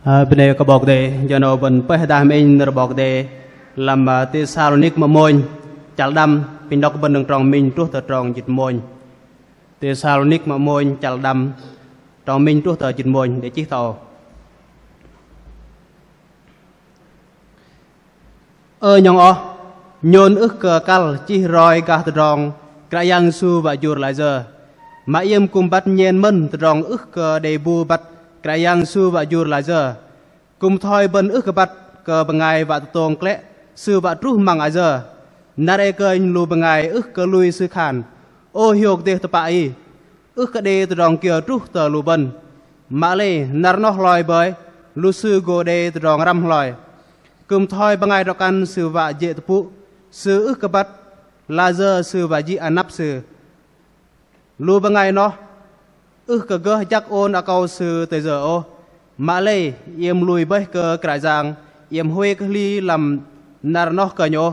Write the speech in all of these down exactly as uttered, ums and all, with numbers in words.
Ơ, bơnê kơ 'Bok Kei-Dei, jơ 'nâu bơ̆n pơih hơdah mơ̆ng inh nơ̆r 'Bok Kei-Dei lăm, ơ, Têsalônik mă mônh, chăl đăm, pinh đŏk bơ̆n đơ̆ng trong minh truh tơ trong jĭt mônh. Têsalônik mă mônh, chăl đăm, trong minh truh tơ jĭt mônh, đe chih thoi âu. Ơ 'nhŏng oh, nhôn ưh kơ kăl chih roi gah tơdrong Kră Yang Yêsu wă jur layơ. Mă iĕm kư̆m băt nhen mơ̆n tơdrong ưh kơ đei bu băt Kră Yang Yêsu wă jur layơ. Kư̆m thoi bơ̆n ưh kơ băt kơ bơngai wă tơtông klĕ Sư wă truh măng ayơ. Năr ei kơnh lu bơngai ưh kơ lui Sư khan: Ơ, hiôk dêh tơpă ih. Ưh kơ đei tơdrong kiơ truh tơ lu bơ̆n. Mă lei năr noh hloi bơih, lu sư gô đei tơdrong răm hloi. Kư̆m thoi bơngai drŏ-kăn sư wă jê̆ tơpŭ, sư ưh kơ băt layơ sư wă jĭ anăp sư. Lu bơngai noh ưh kơ gơh jăk ôn akâu sư tơyơ ôh. Mă lei iĕm lui bơih kơ Kră Yang, iĕm huay kơ hli lăm năr noh kơnh ôh.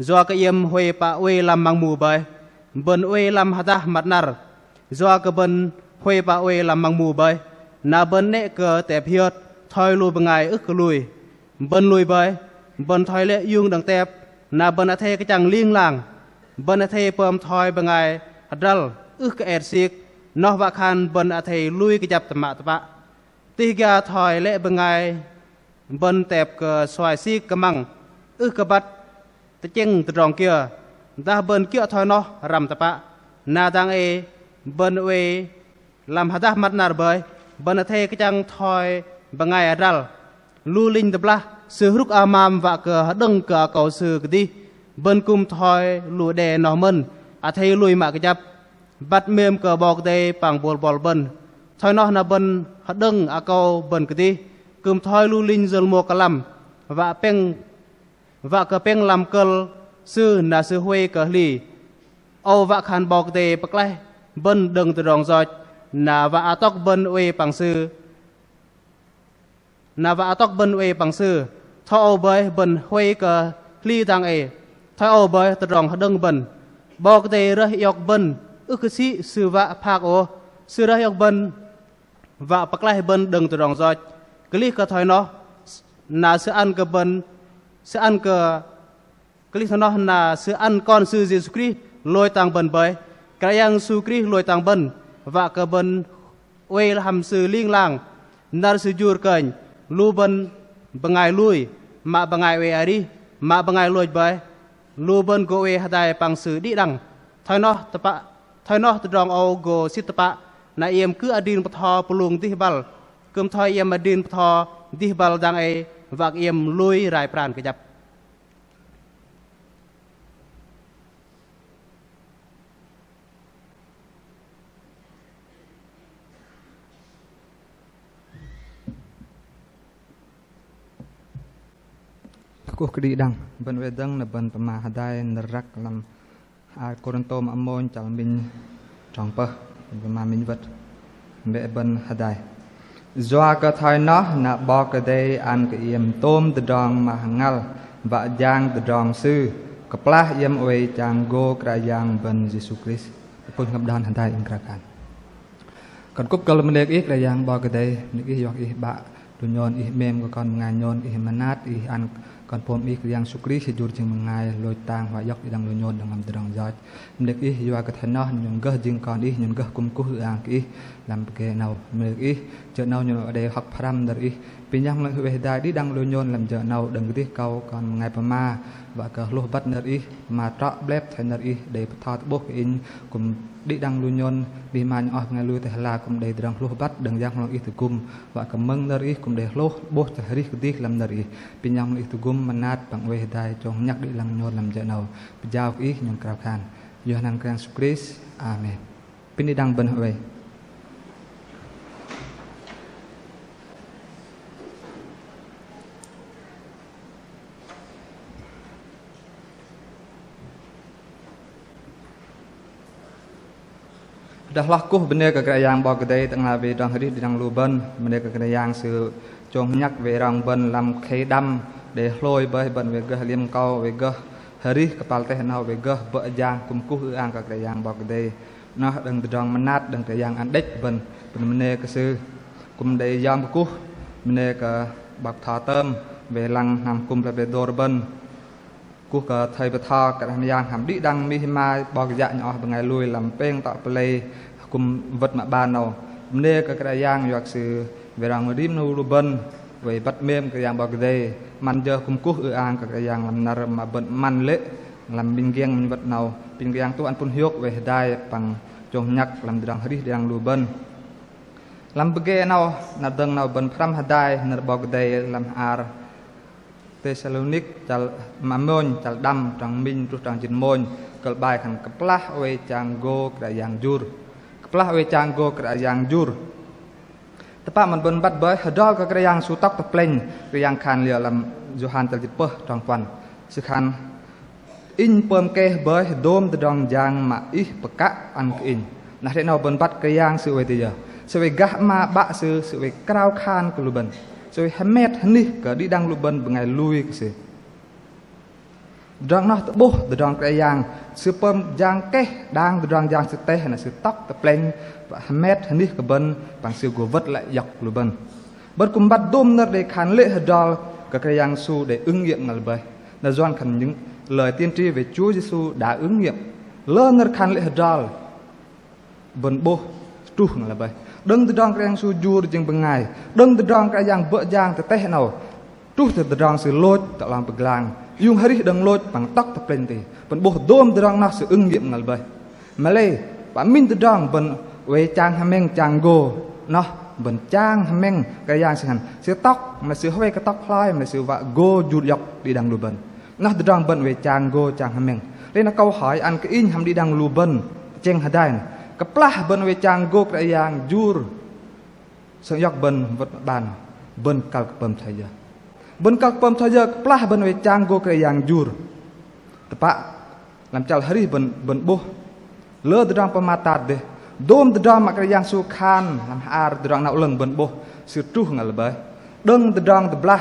Yua kơ iĕm huay pă oei lăm măng mu bơih, bơ̆n oei lăm hơdah măt năr. Yua kơ bơ̆n huay pă oei lăm măng mu bơih, na bơ̆n 'nĕ kơ tep hiơt thoi lu bơngai ưh kơ lui. Bơ̆n lui bơih, bơ̆n thoi lĕ iung đơ̆ng tep, na bơ̆n athei kơchăng ling lang. Bơ̆n athei pơm thoi bơngai hơdrăl ưh kơ et sik, noh wă khan bơ̆n athei lui kơjăp tơmă tơpă. Tih gia thoi lĕ bơngai bơ̆n tep kơ suai sik kơmăng, ưh kơ băt tơchĕng tơdrong kiơ, dah bơ̆n kiơ̆ thoi noh răm tơpă. Na dang ei bơ̆n oei lăm hơdah măt năr bơih, bơ̆n athei kơchăng thoi bơngai adrăl. Lu linh tơblah sư hrŭk amam wă kơ hơđơ̆ng kơ akâu sư kơdih. Bơ̆n kư̆m thoi lu đe noh mơ̆n, athei lui mă kơjăp. Băt 'mêm kơ 'Bok Kei-Dei păng bôl bŏl bơ̆n. Thoi noh na bơ̆n hơđơ̆ng akâu bơ̆n kơdih, kư̆m thoi lu linh jơ̆l môk kơ lăm, wă pĕng, wă kơ pĕng lăm kơ̆l sư na sư huay kơ hli. Âu wă khan 'Bok Kei-Dei pơklaih bơ̆n đơ̆ng tơdrong yoch, na wă atŏk bơ̆n oei păng Sư. Na wă atŏk bơ̆n oei păng Sư. Thoi âu bơih bơ̆n huay kơ hli dang ei. Thoi âu bơih tơdrong hơđơ̆ng bơ̆n. 'Bok Kei-Dei rơih iŏk bơ̆n ưh kơ sĭ Sư wă phak ôh. Sư rơih iŏk bơ̆n wă pơklaih bơ̆n đơ̆ng tơdrong yoch. Klih kơ thoi noh, na Sư ăn kơ bơ̆n, Sư ăn kơ Klih thoi noh na Sư ăn Kon Sư Yêsu Krist lôch tang bơ̆n bơih. Kră Yang Yêsu Krist lôch tang bơ̆n, wă kơ bơ̆n oei hăm Sư ling lang. Năr Sư jur kơnh, lu bơ̆n bơngai lui, mă bơngai oei arih, mă bơngai lôch bơih, lu bơ̆n gô oei hơdai păng Sư đĭ đăng. Thoi noh tơpă, thoi noh tơdrong âu gô sĭt tơpă, na iĕm kư̆m adrin bơtho pơlung dih băl, kư̆m thoi iĕm adrin bơtho dih băl dang ei, wă kơ iĕm lui rai pran kơjăp. Kuh kơđi đăng, bơ̆n oei dơ̆ng na bơ̆n pơma hơdai nơ̆r răk lăm Hai Kôrintô mă mônh chăl minh trong pơh, pơma minh wơ̆t. Bĕ bơ̆n hơdai. Yua kơ thoi noh na 'Bok Kei-Dei ăn kơ iĕm tôm tơdrong mă hơngăl, wă jang tơdrong Sư, kơplah iĕm oei chang gô Kră Yang bơ̆n Yêsu Krist. Kơkuh ngăp đon hơdai inh krao khan. Kơkuh kơ̆l mơnê̆ kơ Ih Kră Yang 'Bok Kei-Dei, mơnê̆ kơ Ih yua kơ Ih 'Bă lu nhôn, Ih 'mêm kơ kon bơngai nhôn, Ih mơnat, Ih ăn Kon pôm Ih Kră Yang Yêsu Krist jur jing bơngai lôch tang wă iŏk đĭ đăng lu nhôn đơ̆ng lăm tơdrong yoch. Mơnê̆ kơ Ih yua kơ thoi noh nhôn gơh jing kon Ih, nhôn gơh kư̆m kuh ư-ang kơ Ih lăm pơgê 'nâu. Mơnê̆ kơ Ih, jơ 'nâu nhôn đei hŏk pơhrăm nơ̆r Ih. Apinh Yang Bơhngol 'Bok Kei-Dei đĭ đăng lu nhôn lăm jơ 'nâu đơ̆ng kơdih kâu kon bơngai pơma wă kơ hlôh băt nơ̆r Ih, pơma trŏ blep thoi nơ̆r Ih đei bơtho tơ'bôh kơ inh, kư̆m đĭ đăng lu nhôn, bơih mă nhŏng oh bơngai lui tơ hla kư̆m đei tơdrong hlôh băt đơ̆ng Yang Bơhngol Ih tơgŭm, wă kơ mơ̆ng nơ̆r Ih kư̆m đei hlôh 'bôh chăl arih kơdih lăm nơ̆r Ih. Apinh Yang Bơhngol Ih tơgŭm mơnat păng oei hơdai chông nhăk đĭ đăng lu nhôn lăm jơ 'nâu. Pơjao kơ Ih nhôn krao khan. Yua hơnăn Kră Yang Yêsu Krist. Amen. Apinh đĭ đăng bơ̆n oei. Dah hloh kuh bơnê kơ Kră Yang 'Bok Kei-Dei tơ'ngla wei tơdrong arih đĭ đăng lu bơ̆n, bơnê kơ Kră Yang Sư chông nhăk wei rŏng bơ̆n lăm khei đăm đei hlôi bơih bơ̆n wei gơh liêm akâu wei gơh arih kơpal teh 'nâu wei gơh bơ̆ jang kư̆m kuh ư-ang kơ Kră Yang 'Bok Kei-Dei. Noh đơ̆ng tơdrong mơnat đơ̆ng Kră Yang ăn đĕch bơ̆n, bơ̆n bơnê kơ Sư. Kư̆m đei yom kơkuh Mơnê kơ 'bok tho tơm, wei lăng hnam kŭm plei Bơdôr bơ̆n. Kuh kơ thây bơtho Kră Yang hăm đĭ đăng mih ma 'bok yă nhŏng oh bơngai lui lăm pêng tŏ pơlei kŭm wơ̆t mă 'ban âu. Mơnê kơ Kră Yang yua kơ Sư wei rong rim 'nu lu bơ̆n, wei băt 'mêm Kră Yang 'Bok Kei-Dei, 'măn jơ kŭm kuh ư-ang kơ Kră Yang lăm năr mă bơ̆n 'măn lê̆ lăm minh giĕng minh wơ̆t 'nâu. Pinh Kră Yang tuh ăn pŭn hiôk wei hơdai păng chông nhăk lăm tơdrong arih đĭ đăng lu bơ̆n. Lăm pơgê 'nâu, năr dơ̆ng 'nâu bơ̆n pơhrăm hơdai nơ̆r 'Bok Kei-Dei lăm hla ar Têsalônik chăl mă mônh, chăl đăm, trong minh truh trong jĭt mônh, kơ̆l 'bai khan kơplah oei chang gô Kră Yang jur. Kơplah oei chang gô Kră Yang jur. Tơpă mơ̆n bơ̆n băt bơih, hơdrol kơ Kră Yang Yêsu tŏk tơ plĕnh, Kră Yang khan liơ lăm Yôhan chăl jĭt pơh trong puăn. Sư khan Inh pơm keh bơih dôm tơdrong jang mă Ih pơkă ăn kơ Inh. Nah, rei 'nâu bơ̆n băt Kră Yang Sư oei tơ yơ? Sư oei gah 'ma 'Bă Sư, Sư oei krao khan kơ lu bơ̆n. Sư oei hơmet hơnih kơ đĭ đăng lu bơ̆n bơngai lui kơ Sư. Tơdrong noh tơ'bôh tơdrong Kră Yang Sư pơm jang keh, đang tơdrong jang sư teh na Sư tŏk tơ plĕnh, wă hơmet hơnih kơ bơ̆n, păng Sư gô wơ̆t lăi iŏk lu bơ̆n. Bơ̆n kư̆m băt dôm nơ̆r đei khan lê̆ hơdrol kơ Kră Yang Yêsu đei ứng nghiệm ngăl bơih. Nơ̆r Yuăn khan những lời tiên tri về Chúa Giêsu đã ứng nghiệm. Lơ nơ̆r khan lê̆ hơdrol bơ̆n 'bôh truh ngăl bơih. Đơ̆ng tơdrong Kră Yang Yêsu jur jing bơngai, đơ̆ng tơdrong Kră Yang bơ̆ jang tơ teh 'nâu, truh tơ tơdrong Sư lôch tơ 'long pơglang, iung arih đơ̆ng lôch păng tŏk tơ plĕnh ti, bơ̆n 'bôh dôm tơdrong noh Sư ứng nghiệm ngăl bơih. Mă lei, pă minh tơdrong bơ̆n oei chang hơmĕng chang gô, noh bơ̆n chang hơmĕng Kră Yang Sư hăn, Sư tŏk, mă Sư huay kơ tŏk hloi, mă Sư wă gô jur iŏk đĭ đăng lu bơ̆n. Noh tơdrong bơ̆n oei chang gô chang hơmĕng. Lei na câu hỏi ăn kơ inh hăm đĭ đăng lu bơ̆n tơchĕng hơdai na. Kơplah bơ̆n oei chang gô Kră Yang jur, sơng iŏk bơ̆n wơ̆t 'ban, bơ̆n kăl kơ pơm thoi yơ? Bơ̆n kăl kơ pơm thoi yơ kơplah bơ̆n oei chang gô Kră Yang jur? Tơpă lăm chăl arih bơ̆n, bơ̆n 'bôh lơ tơdrong pơmat tat dêh. Dôm tơdrong mă Kră Yang Yêsu khan lăm hla ar Tơdrong 'Nao 'Lơ̆ng bơ̆n 'bôh sư truh ngăl bơih. Đơ̆ng tơdrong tơblah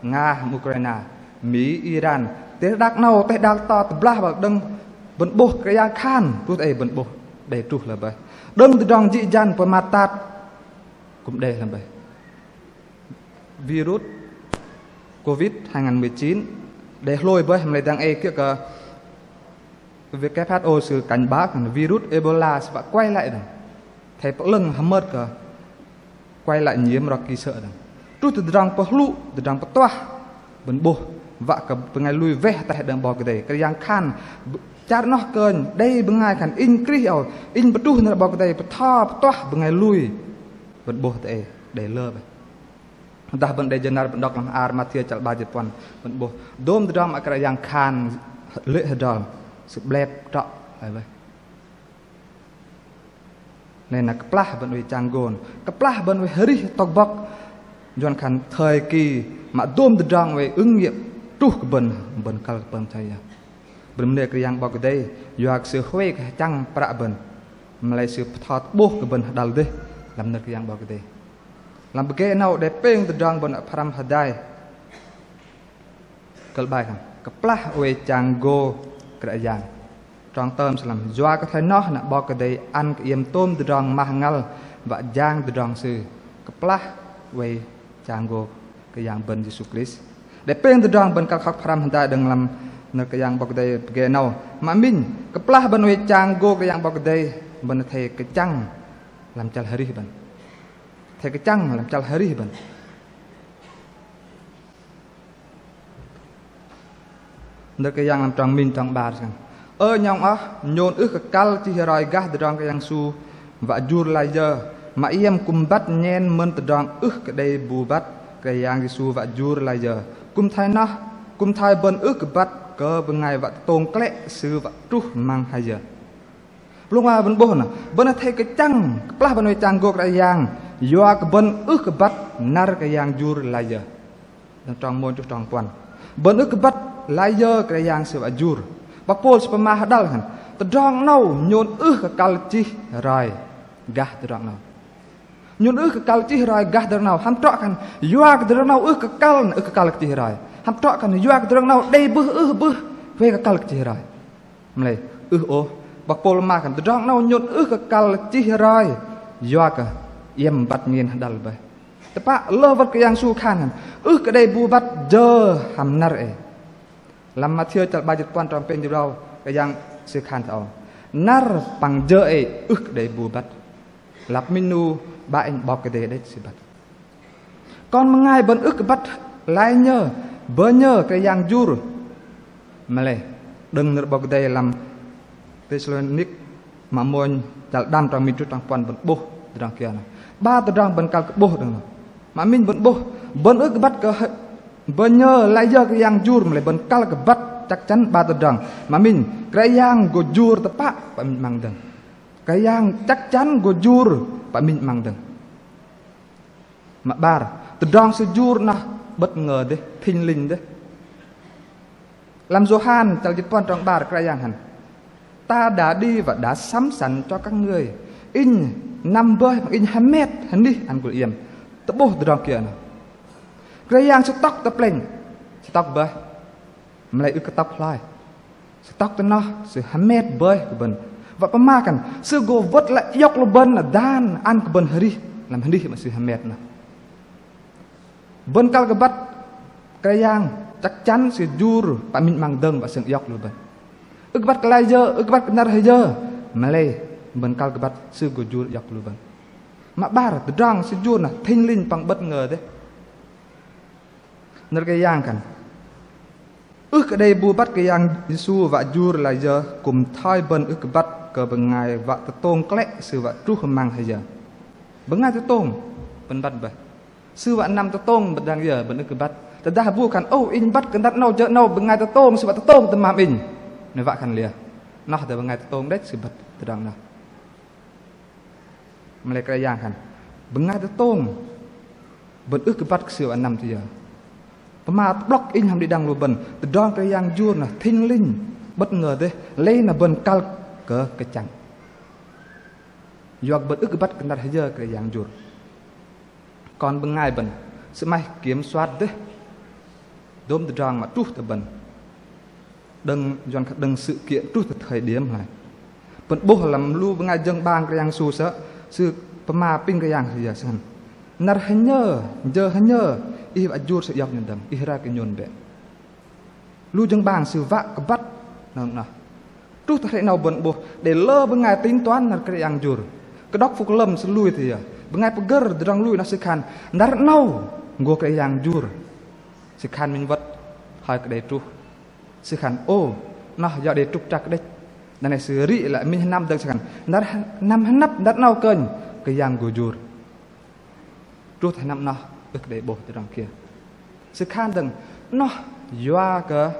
Nga hăm Ukraina, Mi, Iran, teh đak 'nâu teh đak to tơblah băl đơ̆ng bơ̆n 'bôh Kră Yang khan truh tơ ei bơ̆n 'bôh đei truh lơ bơih. Đơ̆ng tơdrong jĭ jăn pơmat tat kư̆m đei lơ bơih. Virus Covid hai ngàn mười chín đei hlôi bơih, mă lei dang ei kiơ̆ kơ W H O sư cảnh báo khan virus Ebola sư wă quay lại dơ̆ng. Thei pơ'lơ̆ng hơmơt kơ quay lại nhiễm ro ki sơ̆ dơ̆ng. Truh tơdrong pơhlŭ, tơdrong pơtuah bơ̆n 'bôh wă kơ bơngai lui weh teh đơ̆ng 'Bok Kei-Dei. Kră Yang khan char noh kơnh đei bơngai khan inh Krist âu, inh pơtruh nơ̆r 'Bok Kei-Dei, pơtho pơtuah bơngai lui. Bơ̆n 'bôh tơ ei đei lơ bơih. Dah bơ̆n đei jơnăr bơ̆n đŏk lăm hla ar Mathiơ chăl 'bar jĭt puăn, bơ̆n 'bôh dôm tơdrong mă Kră Yang khan lê̆ hơdrol sư 'blep trŏ lei bơih. Lei na kơplah bơ̆n oei chang gô, kơplah bơ̆n oei arih tŏk bŏk, Yuăn khan thời kỳ mă dôm tơdrong oei ứng nghiệm truh kơ bơ̆n, bơ̆n kăl kơ pơm thoi yơ? Bơ̆n mơnê Kră Yang 'Bok Kei-Dei yua kơ Sư huay kơ hơchăng pră bơ̆n, mă lei Sư pơtho tơ'bôh kơ bơ̆n hơđăl dêh lăm nơ̆r Kră Yang 'Bok Kei-Dei. Lăm pơgê 'nâu đei pêng tơdrong bơ̆n pơhrăm hơdai. Kơ̆l 'bai khan kơplah oei chang gô Kră Yang. Trong tơm sư lăm: Yua kơ thoi noh na 'Bok Kei-Dei ăn kơ iĕm tôm tơdrong mah ngăl wă jang tơdrong Sư kơplah oei chang gô Kră Yang bơ̆n Yêsu Krist. Đei pêng tơdrong bơ̆n kăl kơ hŏk pơhrăm hơdai đơ̆ng lăm nơ̆r Kră Yang 'Bok Kei-Dei pơgê 'nâu. Mă minh, kơplah bơ̆n oei chang gô Kră Yang 'Bok Kei-Dei, bơ̆n athei kơchăng lăm chăl arih bơ̆n. Athei kơchăng lăm chăl arih bơ̆n. Nơ̆r Kră Yang lăm trong minh trong 'bar sư khan: Ơ 'nhŏng oh, nhôn ưh kơ kăl chih roi gah tơdrong Kră Yang Yêsu wă jur layơ, mă iĕm kư̆m băt nhen mơ̆n tơdrong ưh kơ đei bu băt Kră Yang Yêsu wă jur layơ. Kư̆m thoi noh, kư̆m thoi bơ̆n ưh kơ băt kơ bơngai wă tơtông klĕ Sư wă truh măng hơyơ. Blŭng wa bơ̆n 'bôh noh, bơ̆n athei kơchăng kơplah bơ̆n oei chang gô Kră Yang, yua kơ bơ̆n ưh kơ băt năr Kră Yang jur layơ. Đơ̆ng trong mônh truh trong puăn, bơ̆n ưh kơ băt layơ Kră Yang Sư wă jur. 'Bok Pôl sư pơma hơđăl khan: Tơdrong 'nâu nhôn ưh kơ kăl chih roi gah tơdrong 'nâu. Nhôn ưh kơ kăl chih roi gah tơdrong 'nâu, hăm trŏ khan yua kơ tơdrong 'nâu ưh kơ kăl, ưh kơ kăl chih roi. Hăm trŏ khan yua kơ tơdrong 'nâu đei bưh ưh bưh, huay kơ kăl chih roi. Mă lei ưh ôh. 'Bok Pôl pơma khan tơdrong 'nâu nhôn ưh kơ kăl chih roi, yua kơ iĕm băt nhen hơđăl bơih. Tơpă lơ wơ̆t Kră Yang Yêsu khan hăm, ưh kơ đei bu băt jơ hăm năr ei. Lăm Mathiơ chăl 'bar jĭt puăn trong pêng jĭt 'bar, Kră Yang Sư khan thoi âu: Năr păng jơ ei ưh kơ đei bu băt. Lăp minh 'nu 'Bă inh 'Bok Kei-Dei đĕch Sư băt. Kon bơngai bơ̆n ưh kơ băt lai nhơ, bơnhơ Kră Yang jur. Mă lei đơ̆ng nơ̆r 'Bok Kei-Dei lăm Têsalônik mă mônh chăl đăm trong minh truh trong puăn bơ̆n 'bôh tơdrong kiơ noh. 'Bar tơdrong bơ̆n kăl kơ 'bôh đơ̆ng noh. Mă minh bơ̆n 'bôh, bơ̆n ưh kơ băt kơ bơnhơ lai yơ Kră Yang jur, mă lei bơ̆n kăl kơ băt chắc chắn 'bar tơdrong. Mă minh, Kră Yang gô jur tơpă pă minh 'măng dơ̆ng. Kră Yang chắc chắn gô jur pă minh 'măng dơ̆ng. Mă 'bar, tơdrong Sư jur noh bất ngờ dêh, thinh linh dêh. Lăm Yôhan chăl jĭt puăn trong 'bar Kră Yang hăn: Ta đã đi và đã sắm sẵn cho các ngươi. Inh năm bơih, inh hơmet hơnih ăn gô iĕm. Tơ'bôh tơdrong kiơ noh. Kră Yang Sư tŏk tơ plĕnh, Sư tŏk bơih. Mă lei ưh kơ tŏk hloi. Sư tŏk tơ noh, Sư hơmet bơih kơ bơ̆n. Wă pơma khan, Sư gô wơ̆t lăi iŏk lu bơ̆n, dan ăn kơ bơ̆n hơrih, lăm hơnih mă Sư hơmet noh. Bơ̆n kăl kơ băt Kră Yang, chắc chắn Sư jur pă minh 'măng dơ̆ng wă Sư iŏk lu bơ̆n. Ưh kơ băt kơ lai yơ, ưh kơ băt kơ năr hơyơ, mă lei bơ̆n kăl kơ băt Sư gô jur iŏk lu bơ̆n. Mă 'bar, tơdrong Sư jur noh thinh linh păng bất ngờ dêh. Nơ̆r Kră Yang khan, ưh kơ đei bu băt Kră Yang Yêsu wă jur lai yơ, kư̆m thoi bơ̆n ưh kơ băt kơ bơngai wă tơtông klĕ Sư wă truh hơmăng hơyơ. Bơngai tơtông bơ̆n băt bơih. Sư wă năm tơtông bơ̆n dang yơ bơ̆n ưh kơ băt. Tơdah bu khan, ô, inh băt kơ năr 'nâu jơ 'nâu bơngai tơtông Sư wă tơtông tơmam inh, noh wă khan liơ. Noh dêh bơngai tơtông đĕch Sư băt tơdrong noh. Mă lei Kră Yang khan, bơngai tơtông bơ̆n ưh kơ băt kơ Sư wă năm tơ yơ. Pơma tơ'blŏk inh hăm đĭ đăng lu bơ̆n, tơdrong Kră Yang jur noh thinh linh, bất ngờ dêh, lei na bơ̆n kăl kơ kơchăng. Yua kơ bơ̆n ưh kơ băt kơ năr hơyơ Kră Yang jur. Kon bơngai bơ̆n, sư 'maih kiểm soát dêh dôm tơdrong mă truh tơ bơ̆n. Đơ̆ng, juăn kơ đơ̆ng sự kiện truh tơ thời điểm hloi. Bơ̆n 'bôh lăm lu bơngai jơ̆ng 'bang Kră Yang Yêsu sơ̆, sư pơma apinh Kră Yang Sư khan, năr hơnhơ, jơ hơnhơ ih wă jur Sư iŏk nhôn dơ̆ng, ih roi kơ nhôn bĕ. Lu jơ̆ng 'bang sư wă kơ băt năr 'noh. Truh tơ hrei 'nâu bơ̆n 'bôh đei lơ bơngai tính toán năr Kră Yang jur. Kơdŏk Phúc Lâm sư lui thoi yơ, bơngai pơgơ̆r tơdrong lui 'noh sư khan, năr 'nâu gô Kră Yang jur. Sư khan minh wơ̆t, hơi kơ đei truh. Sư khan, ô, 'noh yua đei trục trặc đĕch. Dang ei sư rĭ lăi minh hơnăm dơ̆ng sư khan, năr năm hơnăp năr 'nâu kơnh Kră Yang gô jur. Truh tơ hơnăm 'noh ưh kơ đei 'bôh tơdrong kiơ. Sư khan dơ̆ng, 'noh yua kơ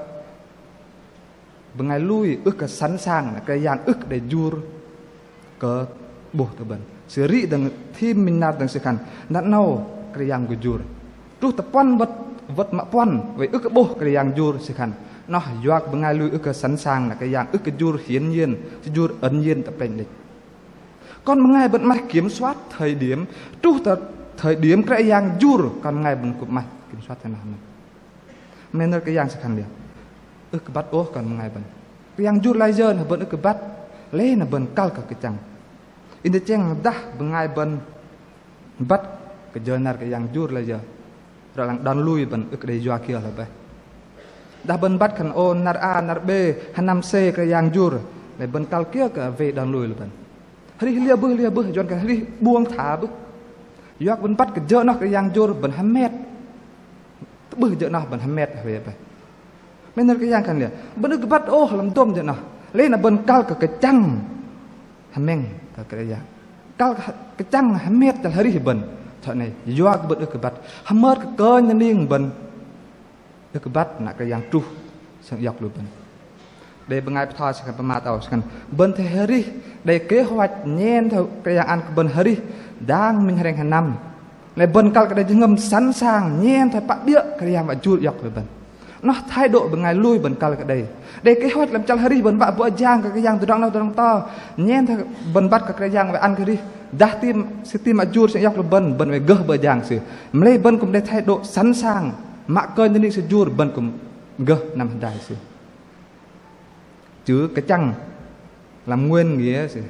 bơngai lui ưh kơ sẵn sàng, Kră Yang ưh kơ đei jur kơ 'bôh tơ bơ̆n. Sư rĭ dơ̆ng thim minh năr dơ̆ng sư khan, năr 'nâu Kră Yang gô jur. Truh tơ puăn wơ̆t, wơ̆t mă puăn, oei ưh kơ 'bôh Kră Yang jur sư khan. 'Noh yua kơ bơngai lui ưh kơ sẵn sàng, Kră Yang ưh kơ jur hiển nhiên, Sư jur ẩn nhiên tơ plĕnh đĕch. Kon bơngai bơ̆n 'maih kiểm soát thời điểm, truh tơ thời điểm Kră Yang jur, kon bơngai bơ̆n kư̆m 'maih kiểm soát thoi noh. Mă lei nơ̆r Kră Yang Sư khan liơ. Ưh kơ băt ôh kon bơngai bơ̆n. Kră Yang jur lai yơ na bơ̆n ưh kơ băt, lei na bơ̆n kăl kơ kơchăng. Inh tơchĕng dah bơngai bơ̆n băt kơ jơ năr Kră Yang jur lai yơ. Rŏ lăng đon lui bơ̆n ưh kơ đei yua kiơ hloi bơih. Dah bơ̆n băt khan ô năr A, năr B, hơnăm C Kră Yang jur. Lei bơ̆n kăl kiơ kơ wei đon lui lu bơ̆n. Hơrih liơ bưh, liơ bưh, juăn kơ hơrih buông thả bưh. Yua kơ bơ̆n băt kơ jơ 'noh Kră Yang jur, bơ̆n hơmet. Tơ'bưh jơ 'noh bơ̆n hơmet hơwei bơih. Mă lei nơ̆r Kră Yang khan liơ. Bơ̆n ưh kơ băt ôh lăm dôm jơ 'noh. Lei na bơ̆n kăl kơ kơchăng hơmĕng tơ Kră Yang. Kăl kơ kơchăng hơmet chăl hơrih bơ̆n. Thoi noh, yua kơ bơ̆n ưh kơ băt. Hơmơt kơ kơnh ning bơ̆n. Ưh kơ băt na Kră Yang truh sơng iŏk lu bơ̆n. Đei bơngai pơtho sư khan pơmat âu sư khan. Bơ̆n athei hơrih, đei kế hoạch nhen thoi Kră Yang ăn kơ bơ̆n hơrih, dang minh hrĕng hơnăm. Lei bơ̆n kăl kơ đei jơhngơ̆m sẵn sàng, nhen thoi pă 'biơ̆ Kră Yang wă jur iŏk lu bơ̆n. 'Noh thái độ bơngai lui bơ̆n kăl kơ đei. Đei kế hoạch lăm chăl hơrih bơ̆n wă bơ̆ jang kơ Kră Yang tơdrong 'nâu tơdrong to. Nhen thoi bơ̆n băt kơ Kră Yang wă ăn kơ hơrih. Dah ti, Sư ti mă jur sơng iŏk lu bơ̆n, bơ̆n oei gơh bơ̆ jang Sư. Mă lei bơ̆n kư̆m đei thái độ sẵn sàng, mă kơnh ning Sư jur bơ̆n kư̆m gơh năm hơdai Sư. Chữ kơchăng lăm nguyên nghĩa sư,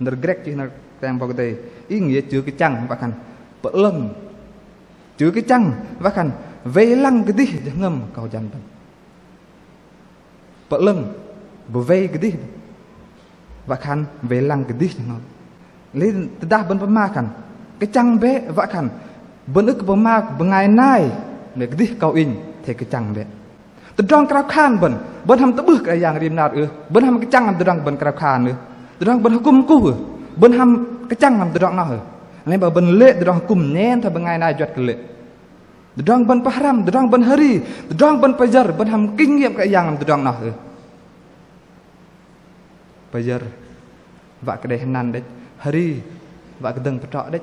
nơ̆r Grek chih nơ̆r Kră Yang 'Bok Kei-Dei, ý nghĩa chữ kơchăng wă khan pơ'lơ̆ng. Chư kơchăng wă khan wei lăng kơdih jơhngơ̆m kâu jăn bơ̆n. Pơ'lơ̆ng bơ wei kơdih wă khan wei lăng kơdih jơhngơ̆m. Lei tơdah bơ̆n pơma khan kơchăng bĕ wă khan bơ̆n ưh kơ pơma bơngai nai, mă kơdih kâu inh athei kơchăng bĕ. Tơdrong krao khan bơ̆n, bơ̆n hăm tơ'bưh Kră Yang rim năr ưh? Bơ̆n hăm kơchăng lăm tơdrong bơ̆n krao khan ưh? Tơdrong bơ̆n hơkŭm kuh ưh? Bơ̆n hăm kơchăng lăm tơdrong noh ưh? Lei bơ̆n lê̆ tơdrong hơkŭm nhen thoi bơngai nai juăt kơ lê̆. Tơdrong bơ̆n pơhrăm, tơdrong bơ̆n hơri, tơdrong bơ̆n pơyơ̆r, bơ̆n hăm kinh nghiệm Kră Yang lăm tơdrong noh ưh? Pơyơ̆r wă kơ đei hơnăn đĕch, hơri wă kơ dơ̆ng pơtrŏ đĕch.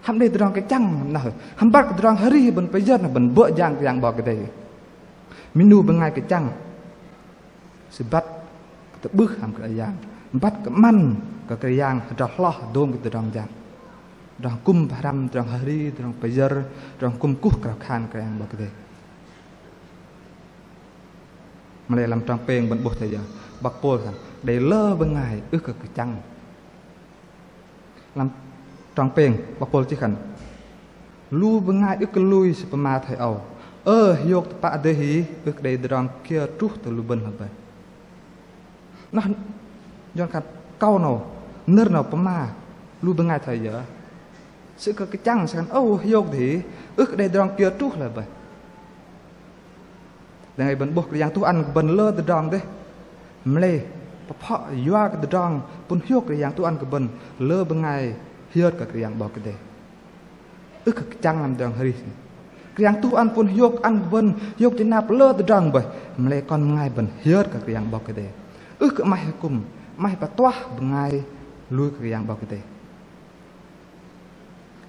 Hăm đei tơdrong kơchăng noh ưh? Hăm băt kơ tơdrong hơri bơ̆n pơyơ̆r noh bơ̆n bơ̆ jang Kră Yang 'Bok Kei-Dei. Minh 'nu bơngai kơchăng sư băt kơ tơ'bưh hăm Kră Yang, băt kơ 'măn kơ Kră Yang hơdrol hloh dôm kơ tơdrong jang. Tơdrong hơkŭm pơhrăm, tơdrong hơri, tơdrong pơyơ̆r, tơdrong hơkŭm kuh krao khan Kră Yang 'Bok Kei-Dei. Mă lei lăm trong pêng bơ̆n 'bôh thoi yơ, 'bok Pôl khan đei lơ bơngai ưh kơ kơchăng. Lăm trong pêng 'bok Pôl chih khan lu bơngai ưh kơ lui sư pơma thoi âu: Ơ, hiôk tơpă dêh hih, ưh kơ đei tơdrong kiơ truh tơ lu bơ̆n hơbơih. Noh Yuăn khan kâu 'nâu, nơ̆r 'nâu pơma lu bơngai thoi yơ. Sư kơ kơchăng sư khan ơ hiôk dêh hih, ưh kơ đei tơdrong kiơ truh lei bơih. Dang ei bơ̆n 'bôh Kră Yang tuh ăn kơ bơ̆n lơ tơdrong dêh. Mă lei pơphŏ yua kơ tơdrong pŭn hiôk Kră Yang tuh ăn kơ bơ̆n lơ bơngai hiơt kơ Kră Yang 'Bok Kei-Dei. Ưh kơ kơchăng lăm tơdrong hơrih. Kră Yang tuh ăn pŭn hiôk ăn kơ bơ̆n hiôk jơnap lơ tơdrong bơih. Mă lei kon bơngai bơ̆n hiơt kơ Kră Yang 'Bok Kei-Dei. Ưh kơ 'maih hơkŭm, 'maih pơtuah bơngai lui kơ Kră Yang 'Bok Kei-Dei.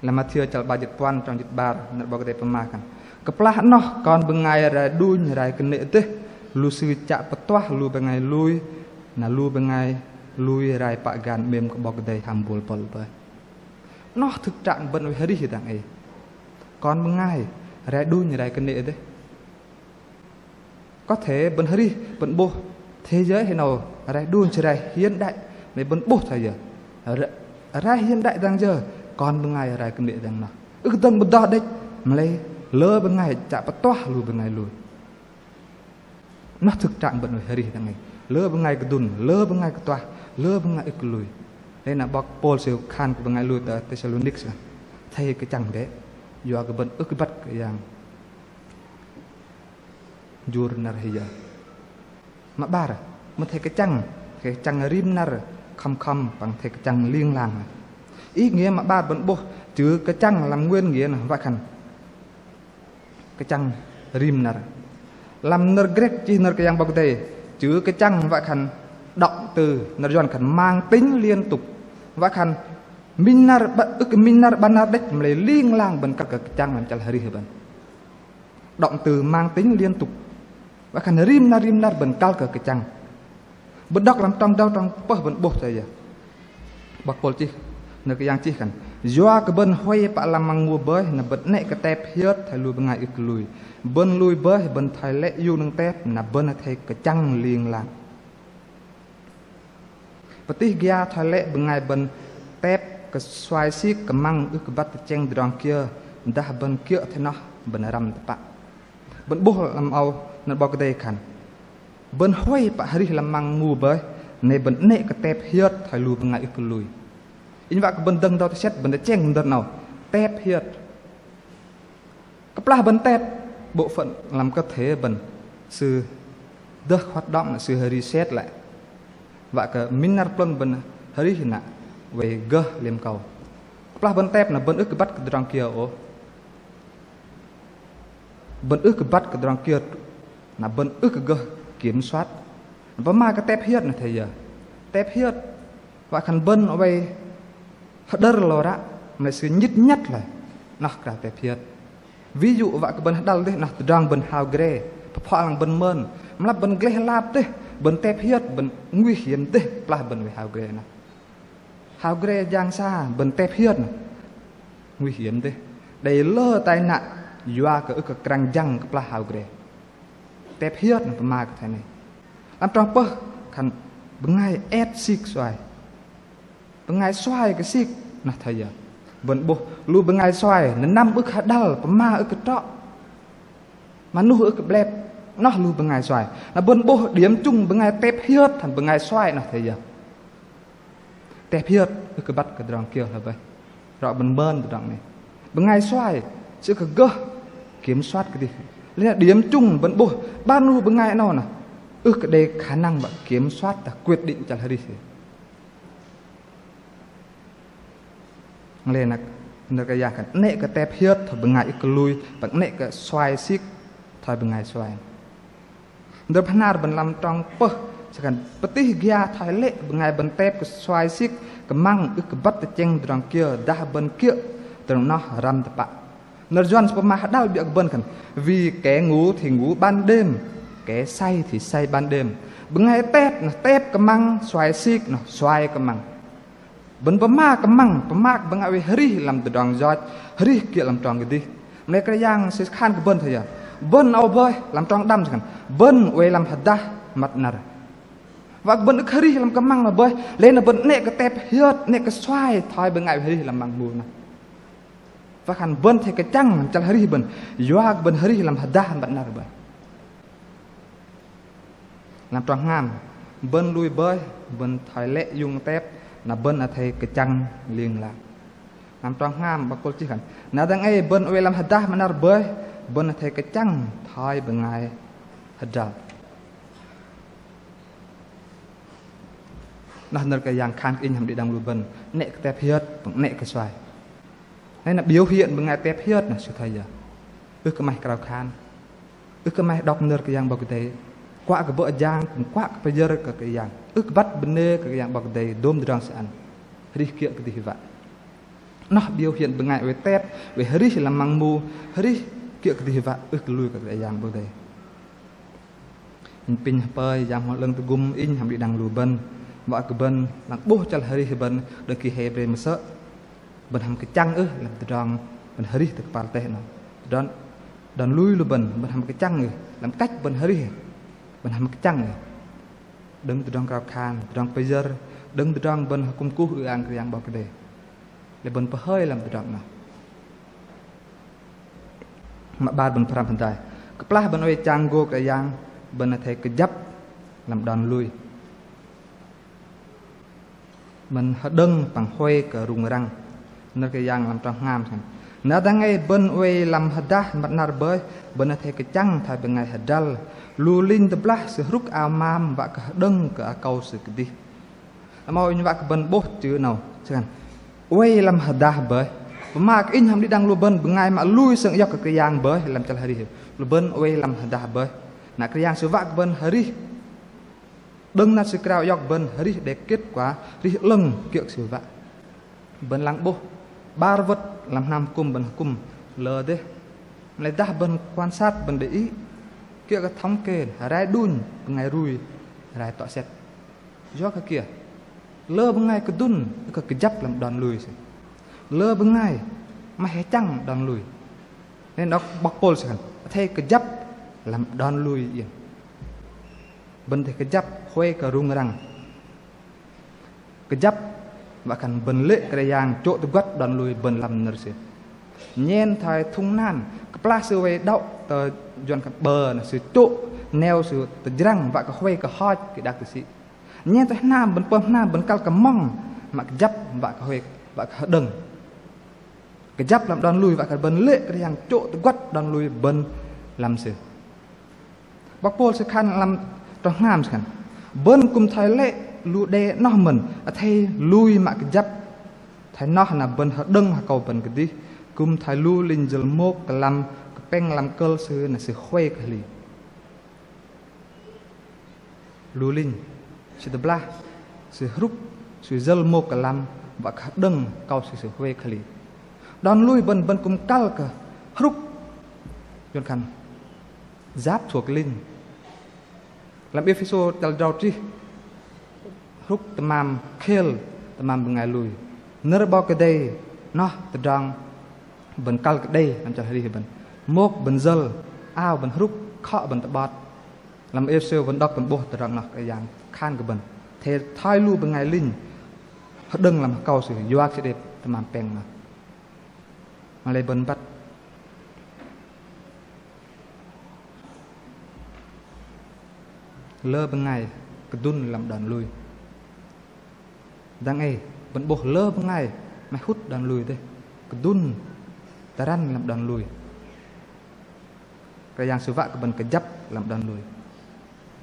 Lăm Mathiơ chăl 'bar jĭt puăn trong jĭt 'bar, nơ̆r 'Bok Kei-Dei pơma khan: Kơplah noh kon bơngai rai đunh rai kơnê̆ dêh, lu sư chă pơtuah lu bơngai lui, na lu bơngai lui rai pă gan 'mêm kơ 'Bok Kei-Dei hăm bôl bŏl bơih. Noh thực trạng bơ̆n oei hơrih dang ei. Kon bơngai rai đunh rai kơnê̆ dêh. Có thể bơ̆n hơrih bơ̆n 'bôh thế giới hơnâu rai đunh sư rai hiện đại, mă lei bơ̆n 'bôh thoi yơ. Rai, rai hiện đại dang yơ, kon bơngai rai kơnê̆ dang noh. Ưh kơ dơ̆ng pơdơh đĕch, mă lei lơ bơngai chă pơtuah lu bơngai lui. Noh thực trạng bơ̆n oei hơrih dang ei. Lơ bơngai kơdŭn, lơ bơngai kơtuah, lơ bơngai ưh kơ lui. Lei na 'bok Pôl sư khan kơ bơngai lui tơ Têsalônik sư khan: Athei kơchăng bĕ, yua kơ bơ̆n ưh kơ băt kơ yang jur năr hei yơ. Mă 'bar, mă athei kơchăng, athei kơchăng rim năr khŏm khŏm păng athei kơchăng ling lang. Ý nghĩa mă 'bar bơ̆n 'bôh chữ kơchăng lăm nguyên nghĩa noh wă khan kơchăng rim năr. Lăm nơ̆r Grek chih nơ̆r Kră Yang 'Bok Kei-Dei, chữ kơchăng wă khan động từ, nơ̆r Yuăn khan mang tính liên tục. Wă khan minh năr 'ba-, ưh kơ minh năr 'bar năr đĕch mă lei ling lang bơ̆n kăl kơ kơchăng lăm chăl hơrih bơ̆n. Động từ mang tính liên tục. Wă khan rim năr rim năr bơ̆n kăl kơ kơchăng. Bơ̆n đŏk lăm trong dâu trong pơh bơ̆n 'bôh thoi yơ. 'Bok Pôl chih, nơ̆r Kră Yang chih khan: Yua kơ bơ̆n huay pă lăm măng mu bơih na bơ̆n 'nĕ kơ tep hiơt thoi lu bơngai ưh kơ lui. Bơ̆n lui bơih bơ̆n thoi lĕ iung đơ̆ng tep na bơ̆n athei kơchăng ling lang. Pơtih gia thoi lĕ bơngai bơ̆n tep kơ suai sik kơ măng ưh kơ băt tơchĕng tơdrong kiơ, dah bơ̆n kiơ̆ thoi noh bơ̆n răm tơpă. Bơ̆n 'bôh lăm âu nơ̆r 'Bok Kei-Dei khan: Bơ̆n huay pă hơrih lăm măng mu bơih, na bơ̆n 'nĕ kơ tep hiơt thoi lu bơngai ưh kơ lui. Inh wă kơ bơ̆n dơ̆ng dâu tơsĕt bơ̆n tơchĕng nơ̆r 'nâu, tep hiơt. Kơplah bơ̆n tep, bộ phận lăm cơ thể bơ̆n sư dơh hoạt động na sư reset lại. Wă kơ minh năr plơ̆ng bơ̆n hơrih na oei gơh liêm kâu. Kơplah bơ̆n tep na bơ̆n ưh kơ băt kơ tơdrong kiơ ôh. Bơ̆n ưh kơ băt kơ tơdrong kiơ na bơ̆n ưh kơ gơh kiểm soát. Pơma kơ tep hiơt na athei yơ. Tep hiơt wă khan bơ̆n oei hơđơr lơ ră mă lei sư nhĭt nhăt lei. Noh krao tep hiơt. Ví dụ wă kơ bơ̆n hơđăl dêh noh tơdrong bơ̆n hao gre, pơphŏ lăng bơ̆n mơn. Mă lei bơ̆n gleh lap dêh, bơ̆n tep hiơt, bơ̆n nguy hiểm dêh kơplah bơ̆n oei hao gre noh. Hao gre jang sa bơ̆n tep hiơt noh nguy hiểm dêh. Đei lơ tai nạn yua kơ ưh kơ krăng jăng kơplah hao gre. Tep hiơt noh pơma kơ thoi noh. Lăm trong pơh khan bơngai et sik suai. Bơngai suai kơ sik noh thoi yơ. Bơ̆n 'bôh lu bơngai soai, na năm ưh kơ hơdăl, pơma ưh kơ trŏ, mă nuh ưh kơ 'blep, noh lu bơngai soai. Na bơ̆n 'bôh điểm chung bơngai tep hiơt hăm bơngai soai noh thoi yơ. Tep hiơt ưh kơ băt kơ tơdrong kiơ hloi bơih. Rŏ bơ̆n mơn tơdrong 'nâu. Bơngai soai sư ưh kơ gơh kiểm soát kơdih. Lei na điểm chung bơ̆n 'bôh 'bar lu bơngai 'nâu noh ưh kơ đei khả năng wă kiểm soát dah quyết định chăl hơrih. Lei na nơ̆r Kră Yang khan 'nĕ kơ tep hiơt thoi bơngai ưh kơ lui, păng 'nĕ kơ soai sik thoi bơngai soai. Nơ̆r Bahnar bơ̆n lăm trong pơh sư khan pơtih gia thoi lê̆ bơngai bơ̆n tep kơ soai sik kơmăng ưh kơ băt tơchĕng tơdrong kiơ dah bơ̆n kiơ̆ tơdrong noh răm tơpă. Nơ̆r Yuăn sư pơma hơdăl biơ̆ kơ bơ̆n khan: Vì kẻ ngủ thì ngủ ban đêm, kẻ say thì say ban đêm. Bơngai tep noh tep kơmăng, soai sik noh soai kơmăng. Bơ̆n pơma kơmăng, pơma kơ bơngai oei hơrih lăm tơdrong yoch, hơrih kiơ̆ lăm trong kơdih. Mă lei Kră Yang sư khan kơ bơ̆n thoi yơ. Bơ̆n âu bơih, lăm trong đăm sư khan, bơ̆n oei lăm hơdah măt năr. Wă kơ bơ̆n ưh kơ hơrih lăm kơmăng noh bơih, lei na bơ̆n 'nĕ kơ tep hiơt, 'nĕ kơ soai thoi bơngai oei hơrih lăm măng mu noh. Wă khan bơ̆n athei kơchăng chăl hơrih bơ̆n, yua kơ bơ̆n hơrih lăm hơdah măt năr bơih. Lăm trong hngam, bơ̆n lui bơih, bơ̆n thoi lê̆ iung tep, na bơ̆n athei kơchăng ling lang. Lăm trong hngam, băk Pôl chih khan: Na dang ei bơ̆n oei lăm hơdah măt năr bơih, bơ̆n athei kơchăng thoi bơngai hơdăl. Noh nơ̆r Kră Yang khan kơ inh hăm đĭ đăng lu bơ̆n, 'nĕ kơ tep hiơt, păng 'nĕ kơ soai. Lei na biểu hiện bơngai tep hiơt noh sư thoi yơ. Ưh kơ 'maih krao khan. Ưh kơ 'maih đŏk nơ̆r Kră Yang 'Bok Kei-Dei. Kuă kơ bơ̆ jang, kuă kơ pơyơ̆r kơ Kră Yang. Ưh kơ băt bơnê kơ Kră Yang 'Bok Kei-Dei dôm tơdrong sư ăn. Hơrih kiơ̆ kơdih wă. Noh biểu hiện bơngai oei tep, oei hơrih lăm măng mu, hơrih kiơ̆ kơdih wă, ưh kơ lui kơ Kră Yang 'Bok Kei-Dei. Inh pinh hơpơi Yang Bơhngol 'Lơ̆ng tơgŭm inh hăm đĭ đăng lu bơ̆n. Wă kơ bơ̆n lăng 'bôh chăl hơrih bơ̆n đơ̆ng ki Hêbrơ mơsơ̆. Bơ̆n hăm kơchăng ưh lăm tơdrong bơ̆n hơrih tơ kơpal teh 'nâu. Đon, đon lui lu bơ̆n, bơ̆n hăm kơchăng ưh lăm cách bơ̆n hơrih. Bơ̆n hăm kơchăng ưh đơ̆ng tơdrong krao khan, tơdrong pơyơ̆r, đơ̆ng tơdrong bơ̆n hơkŭm kuh ư-ang Kră Yang 'Bok Kei-Dei. Lei bơ̆n pơhơi lăm tơdrong 'noh. Mă 'bar bơ̆n pơhrăm hơdai. Kơplah bơ̆n oei chang gô Kră Yang, bơ̆n athei kơjăp lăm đon lui. Bơ̆n hơđơ̆ng păng huay kơ rŭng răng. Nơ̆r Kră Yang lăm trong hngam sư khan: Na dang ei bơ̆n oei lăm hơdah măt năr bơih, bơ̆n athei kơchăng thoi bơngai hơdăl. Lu linh tơblah sư hrŭk ao mam wă kơ hơđơ̆ng kơ akâu sư kơdih. Lăm âu inh wă kơ bơ̆n 'bôh chư 'nâu, sư khan: Oei lăm hơdah bơih. Pơma kơ inh hăm đĭ đăng lu bơ̆n bơngai mă lui sơng iŏk kơ Kră Yang bơih lăm chăl hơrih. Lu bơ̆n oei lăm hơdah bơih. Na Kră Yang sư wă kơ bơ̆n hơrih. Đơ̆ng năr sư krao iŏk bơ̆n hơrih đei kết quả, hơrih 'lơ̆ng kiơ̆ kơ sư wă. Bơ̆n lăng 'bôh 'bar wơ̆t lăm hnam hơkŭm bơ̆n hơkŭm lơ dêh. Mă lei dah bơ̆n quan sát bơ̆n để ý kiơ̆ kơ thống kê rai đunh bơngai rui rai tŏ sĕt. Yua kơ kiơ? Lơ bơngai kơdŭn kơ kơjăp lăm đon lui sư. Lơ bơngai 'maih hơchăng đon lui. Nên đŏk bŏk Pôl sư khan athei kơjăp lăm đon lui iĕm. Bơ̆n athei kơjăp huay kơ rŭng răng. Kơjăp wă khan bơ̆n lê̆ Kră Yang chô̆ tơguăt đon lui bơ̆n lăm nơ̆r sư. Nhen thoi thŭng nan, kơplah sư oei đŏk tơ juăn khan bơ na sư chô̆ neo sư tơjrăng wă kơ huay kơ hoch kơ đak tơsĭ. Nhen thoi hnam bơ̆n pơm hnam bơ̆n kăl kơ mŏng mă kơjăp wă kơ huay wă kơ hơđơ̆ng. Kơjăp lăm đon lui wă kơ bơ̆n lê̆ Kră Yang chô̆ tơguăt đon lui bơ̆n lăm sư. Bok Pôl sư khan lăm trong hngam sư khan. Bơ̆n kư̆m thoi lê̆ lu đe noh mơ̆n, athei lui mă kơjăp. Thoi noh na bơ̆n hơđơ̆ng akâu bơ̆n kơdih, kư̆m thoi lu linh jơ̆l môk kơ lăm, kơpĕng lăm kơ̆l sư na sư huay kơ hli. Lu linh, sư tơblah, sư hrŭk, sư jơ̆l môk kơ lăm, wă kơ hơđơ̆ng akâu sư, sư huay kơ hli. Đon lui bơ̆n, bơ̆n kư̆m kăl kơ hrŭk. Yuăn khan, giáp thuộc linh. Lăm Êphêsô chăl drâu chih, hrŭk tơmam khêl, tơmam bơngai lui. Nơ̆r 'Bok Kei-Dei, noh tơdrong bơ̆n kăl kơ đei lăm chăl arih bơ̆n. Môk bơ̆n jơ̆l, ao bơ̆n hrŭk, khŏ bơ̆n tơ'bot. Lăm Êphêsô bơ̆n đŏk bơ̆n 'bôh tơdrong noh Kră Yang khan kơ bơ̆n. Athei thoi lu bơngai linh hơđơ̆ng lăm akâu sư, yua kơ sư đei tơmam pĕng noh. Mă lei bơ̆n băt lơ bơngai kơdŭn lăm đon lui. Dang ei bơ̆n 'bôh lơ bơngai mă hŭt đon lui dêh, kơdŭn tơrăn lăm đon lui. Kră Yang Sư wă kơ bơ̆n kơjăp lăm đon lui.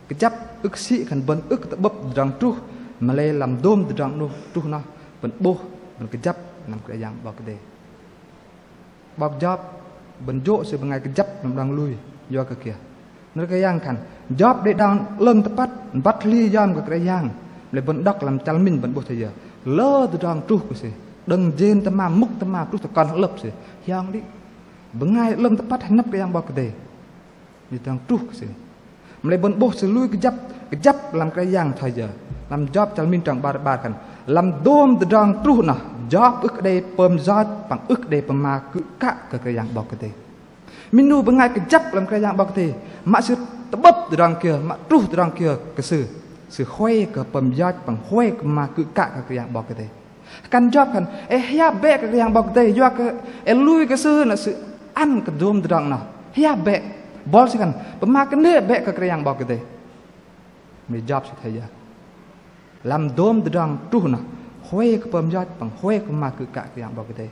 Kơjăp ưh kơ sĭ khan bơ̆n ưh kơ tơ'bơ̆p tơdrong truh, mă lei lăm dôm tơdrong noh truh noh bơ̆n 'bôh bơ̆n kơjăp lăm Kră Yang 'Bok Kei-Dei. 'Bok Jôp bơ̆n jô̆ sư bơngai kơjăp lăm đon lui. Yua kơ kiơ? Nơ̆r Kră Yang khan Jôp đei đon 'lơ̆ng tơpăt, băt hli yom kơ Kră Yang. Mă lei bơ̆n đŏk lăm chăl minh bơ̆n 'bôh thoi yơ? Lơ tơdrong truh kơ sư, đơ̆ng jên tơma, mŭk tơma, truh tơ kon hơlơ̆p sư. Hiong đĭ bơngai 'lơ̆ng tơpăt hơnăp Kră Yang 'Bok Kei-Dei. Đei tơdrong truh kơ sư. Mă lei bơ̆n 'bôh sư lui kơjăp, kơjăp lăm Kră Yang thoi yơ? Lăm Jôp chăl minh trong 'bar, 'bar khan lăm dôm tơdrong truh noh Jôp ưh kơ đei pơm yoch păng ưh kơ đei pơma kư̆ kă kơ Kră Yang 'Bok Kei-Dei. Minh 'nu bơngai kơjăp lăm Kră Yang 'Bok Kei-Dei, mă sư tơ'bơ̆p tơdrong kiơ, mă truh tơdrong kiơ kơ sư, sư huay kơ pơm yoch păng huay kơ pơma kư̆ kă kơ Kră Yang 'Bok Kei-Dei. Khan Jôp khan, ê hiap bĕ kơ Kră Yang 'Bok Kei-Dei, yua kơ ê lui kơ sư na sư ăn kơ dôm tơdrong noh. Hiap bĕ. Bôl sư khan pơma kơnê̆ bĕ kơ Kră Yang 'Bok Kei-Dei. Mă lei Jôp sư thoi yơ? Lăm dôm tơdrong truh noh huay kơ pơm yoch păng huay kơ pơma kư̆ kă Kră Yang 'Bok Kei-Dei.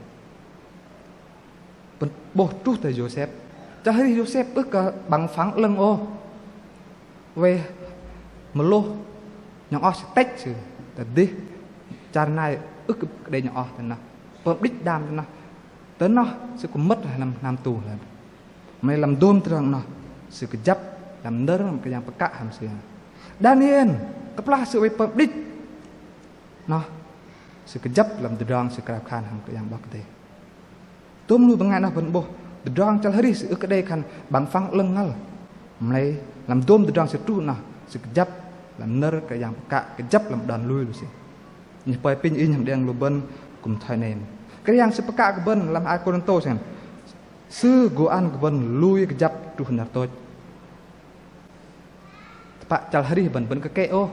Bơ̆n 'bôh truh tơ Yôsep. Chăl arih Yôsep ưh kơ 'bang phăng 'lơ̆ng ôh. Oei mơlôh nhŏng oh sư tĕch sư tơ dêh, char nai ưh kơ đei nhŏng oh tơ noh, pơm đĭch đam tơ noh. Tơ noh sư kư̆m mơ̆t lăm hnam tu lei. Mă lei lăm dôm tơdrong noh sư kơjăp lăm nơ̆r Kră Yang pơkă hăm sư. Đaniel kơplah sư oei pơm đĭch noh sư kơjăp lăm tơdrong sư krao khan hăm Kră Yang 'Bok Kei-Dei. Tôm lu bơngai noh bơ̆n 'bôh tơdrong chăl arih sư ưh kơ đei khan 'bang phăng 'lơ̆ng ngăl. Mă lei lăm dôm tơdrong sư truh noh sư kơjăp lăm nơ̆r Kră Yang pơkă, kơjăp lăm đon lui lu sư. Nhih pơi apinh inh hăm đĭ đăng lu bơ̆n kư̆m thoi 'nâu. Kră Yang sư pơkă kơ bơ̆n lăm hai Kôrintô sư khan Sư gô ăn kơ bơ̆n lui kơjăp truh năr tôch. Tơpă chăl arih bơ̆n, bơ̆n kơ kĕ ôh.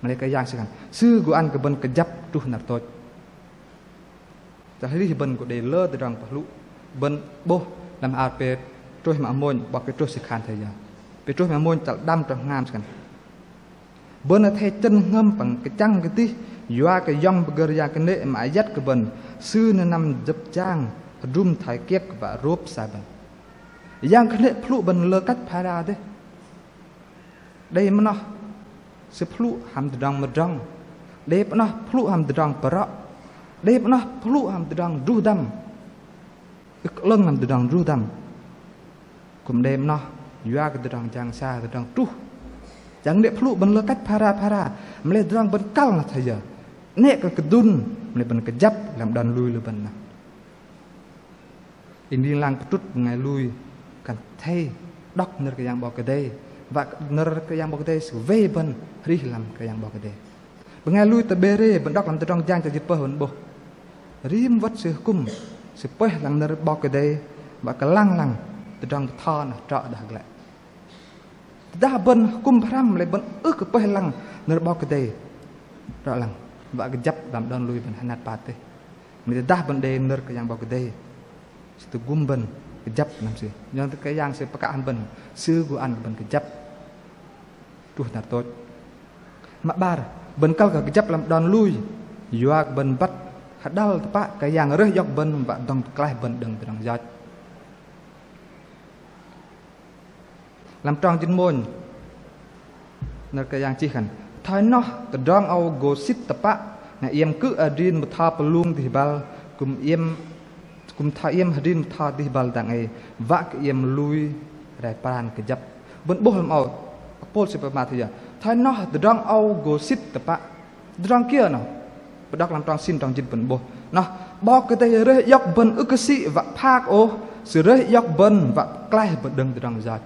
Mă lei Kră Yang sư khan Sư gô ăn kơ bơ̆n kơjăp truh năr tôch. Chăl arih bơ̆n gô đei lơ tơdrong pơhlŭ. Bơ̆n 'bôh lăm ar Pêtrôs mă mônh, 'bok Pêtrôs sư khan thoi yơ? Pêtrôs mă mônh chăl đăm trong hngam sư khan: Bơ̆n athei chơ̆n jơhngơ̆m păng kơchăng kơdih, yua kơ Yŏng pơgơ̆r yang kơnê̆ mă ayăt kơ bơ̆n, Sư nơnăm jơ̆p jang hơdrum thoi kiơ̆ wă rôp sa bơ̆n. Yang kơnê̆ pơhlŭ bơ̆n lơ kăch phara dêh. Đei mơnoh sư pơhlŭ hăm tơdrong mơdrŏng. Đei mơnoh pơhlŭ hăm tơdrong pơrŏ. Đei mơnoh pơhlŭ hăm tơdrong druh dăm. Ưh kơ 'lơ̆ng lăm tơdrong druh dăm. Kư̆m đei mơnoh yua kơ tơdrong jang sa, tơdrong truh. Yang kơnê̆ pơhlŭ bơ̆n lơ kăch phara phara. Mă lei tơdrong bơ̆n kăl noh thoi yơ? 'Nĕ kơ kơdŭn, mă lei bơ̆n kơjăp lăm đon lui lu bơ̆n noh. Inh ling lang pơtrŭt bơngai lui khan athei đŏk nơ̆r Kră Yang 'Bok Kei-Dei. Wă nơ̆r Kră Yang 'Bok Kei-Dei sư wei bơ̆n arih lăm Kră Yang 'Bok Kei-Dei. Bơngai lui tơ Bêrê, bơ̆n đŏk lăm tơdrong jang chăl jĭt pơh bơ̆n 'bôh. Rim wơ̆t sư akŭm, sư pơih lăng nơ̆r 'Bok Kei-Dei, wă kơ lăng lăng tơdrong bơtho noh trŏ dah glăi. Tơdah bơ̆n akŭm pơhrăm lei bơ̆n ưh kơ pơih lăng nơ̆r 'Bok Kei-Dei trŏ lăng, wă kơjăp lăm đon lui bơ̆n hơnat pat dêh. Mă lei tơdah bơ̆n đei nơ̆r Kră Yang 'Bok Kei-Dei, Sư tơgŭm bơ̆n kơjăp lăm Sư. Yua kơ Kră Yang Sư pơkă hăm bơ̆n, Sư gô ăn kơ bơ̆n kơjăp truh năr tôch. Mă 'bar, bơ̆n kăl kơ kơjăp lăm đon lui, yua kơ bơ̆n băt hơđăl tơpă Kră Yang rơih iŏk bơ̆n wă dŏng pơklaih bơ̆n đơ̆ng tơdrong yoch. Lăm trong jĭt mônh, nơ̆r Kră Yang chih khan: Thoi noh tơdrong âu gô sĭt tơpă, na iĕm kư̆ adrin bơtho pơlung dih băl, kư̆m iĕm, kư̆m thoi iĕm adrin bơtho dih băl dang ei, wă kơ iĕm lui rai pran kơjăp. Bơ̆n 'bôh lăm âu, Pôl sư pơma thoi yơ? Thoi noh tơdrong âu gô sĭt tơpă. Tơdrong kiơ noh? Bơ̆n đŏk lăm trong sĭn trong jĭt bơ̆n 'bôh. Noh, 'Bok Kei-Dei rơih iŏk bơ̆n ưh kơ sĭ wă phak ôh, Sư rơih iŏk bơ̆n wă pơklaih bơ̆n đơ̆ng tơdrong yoch.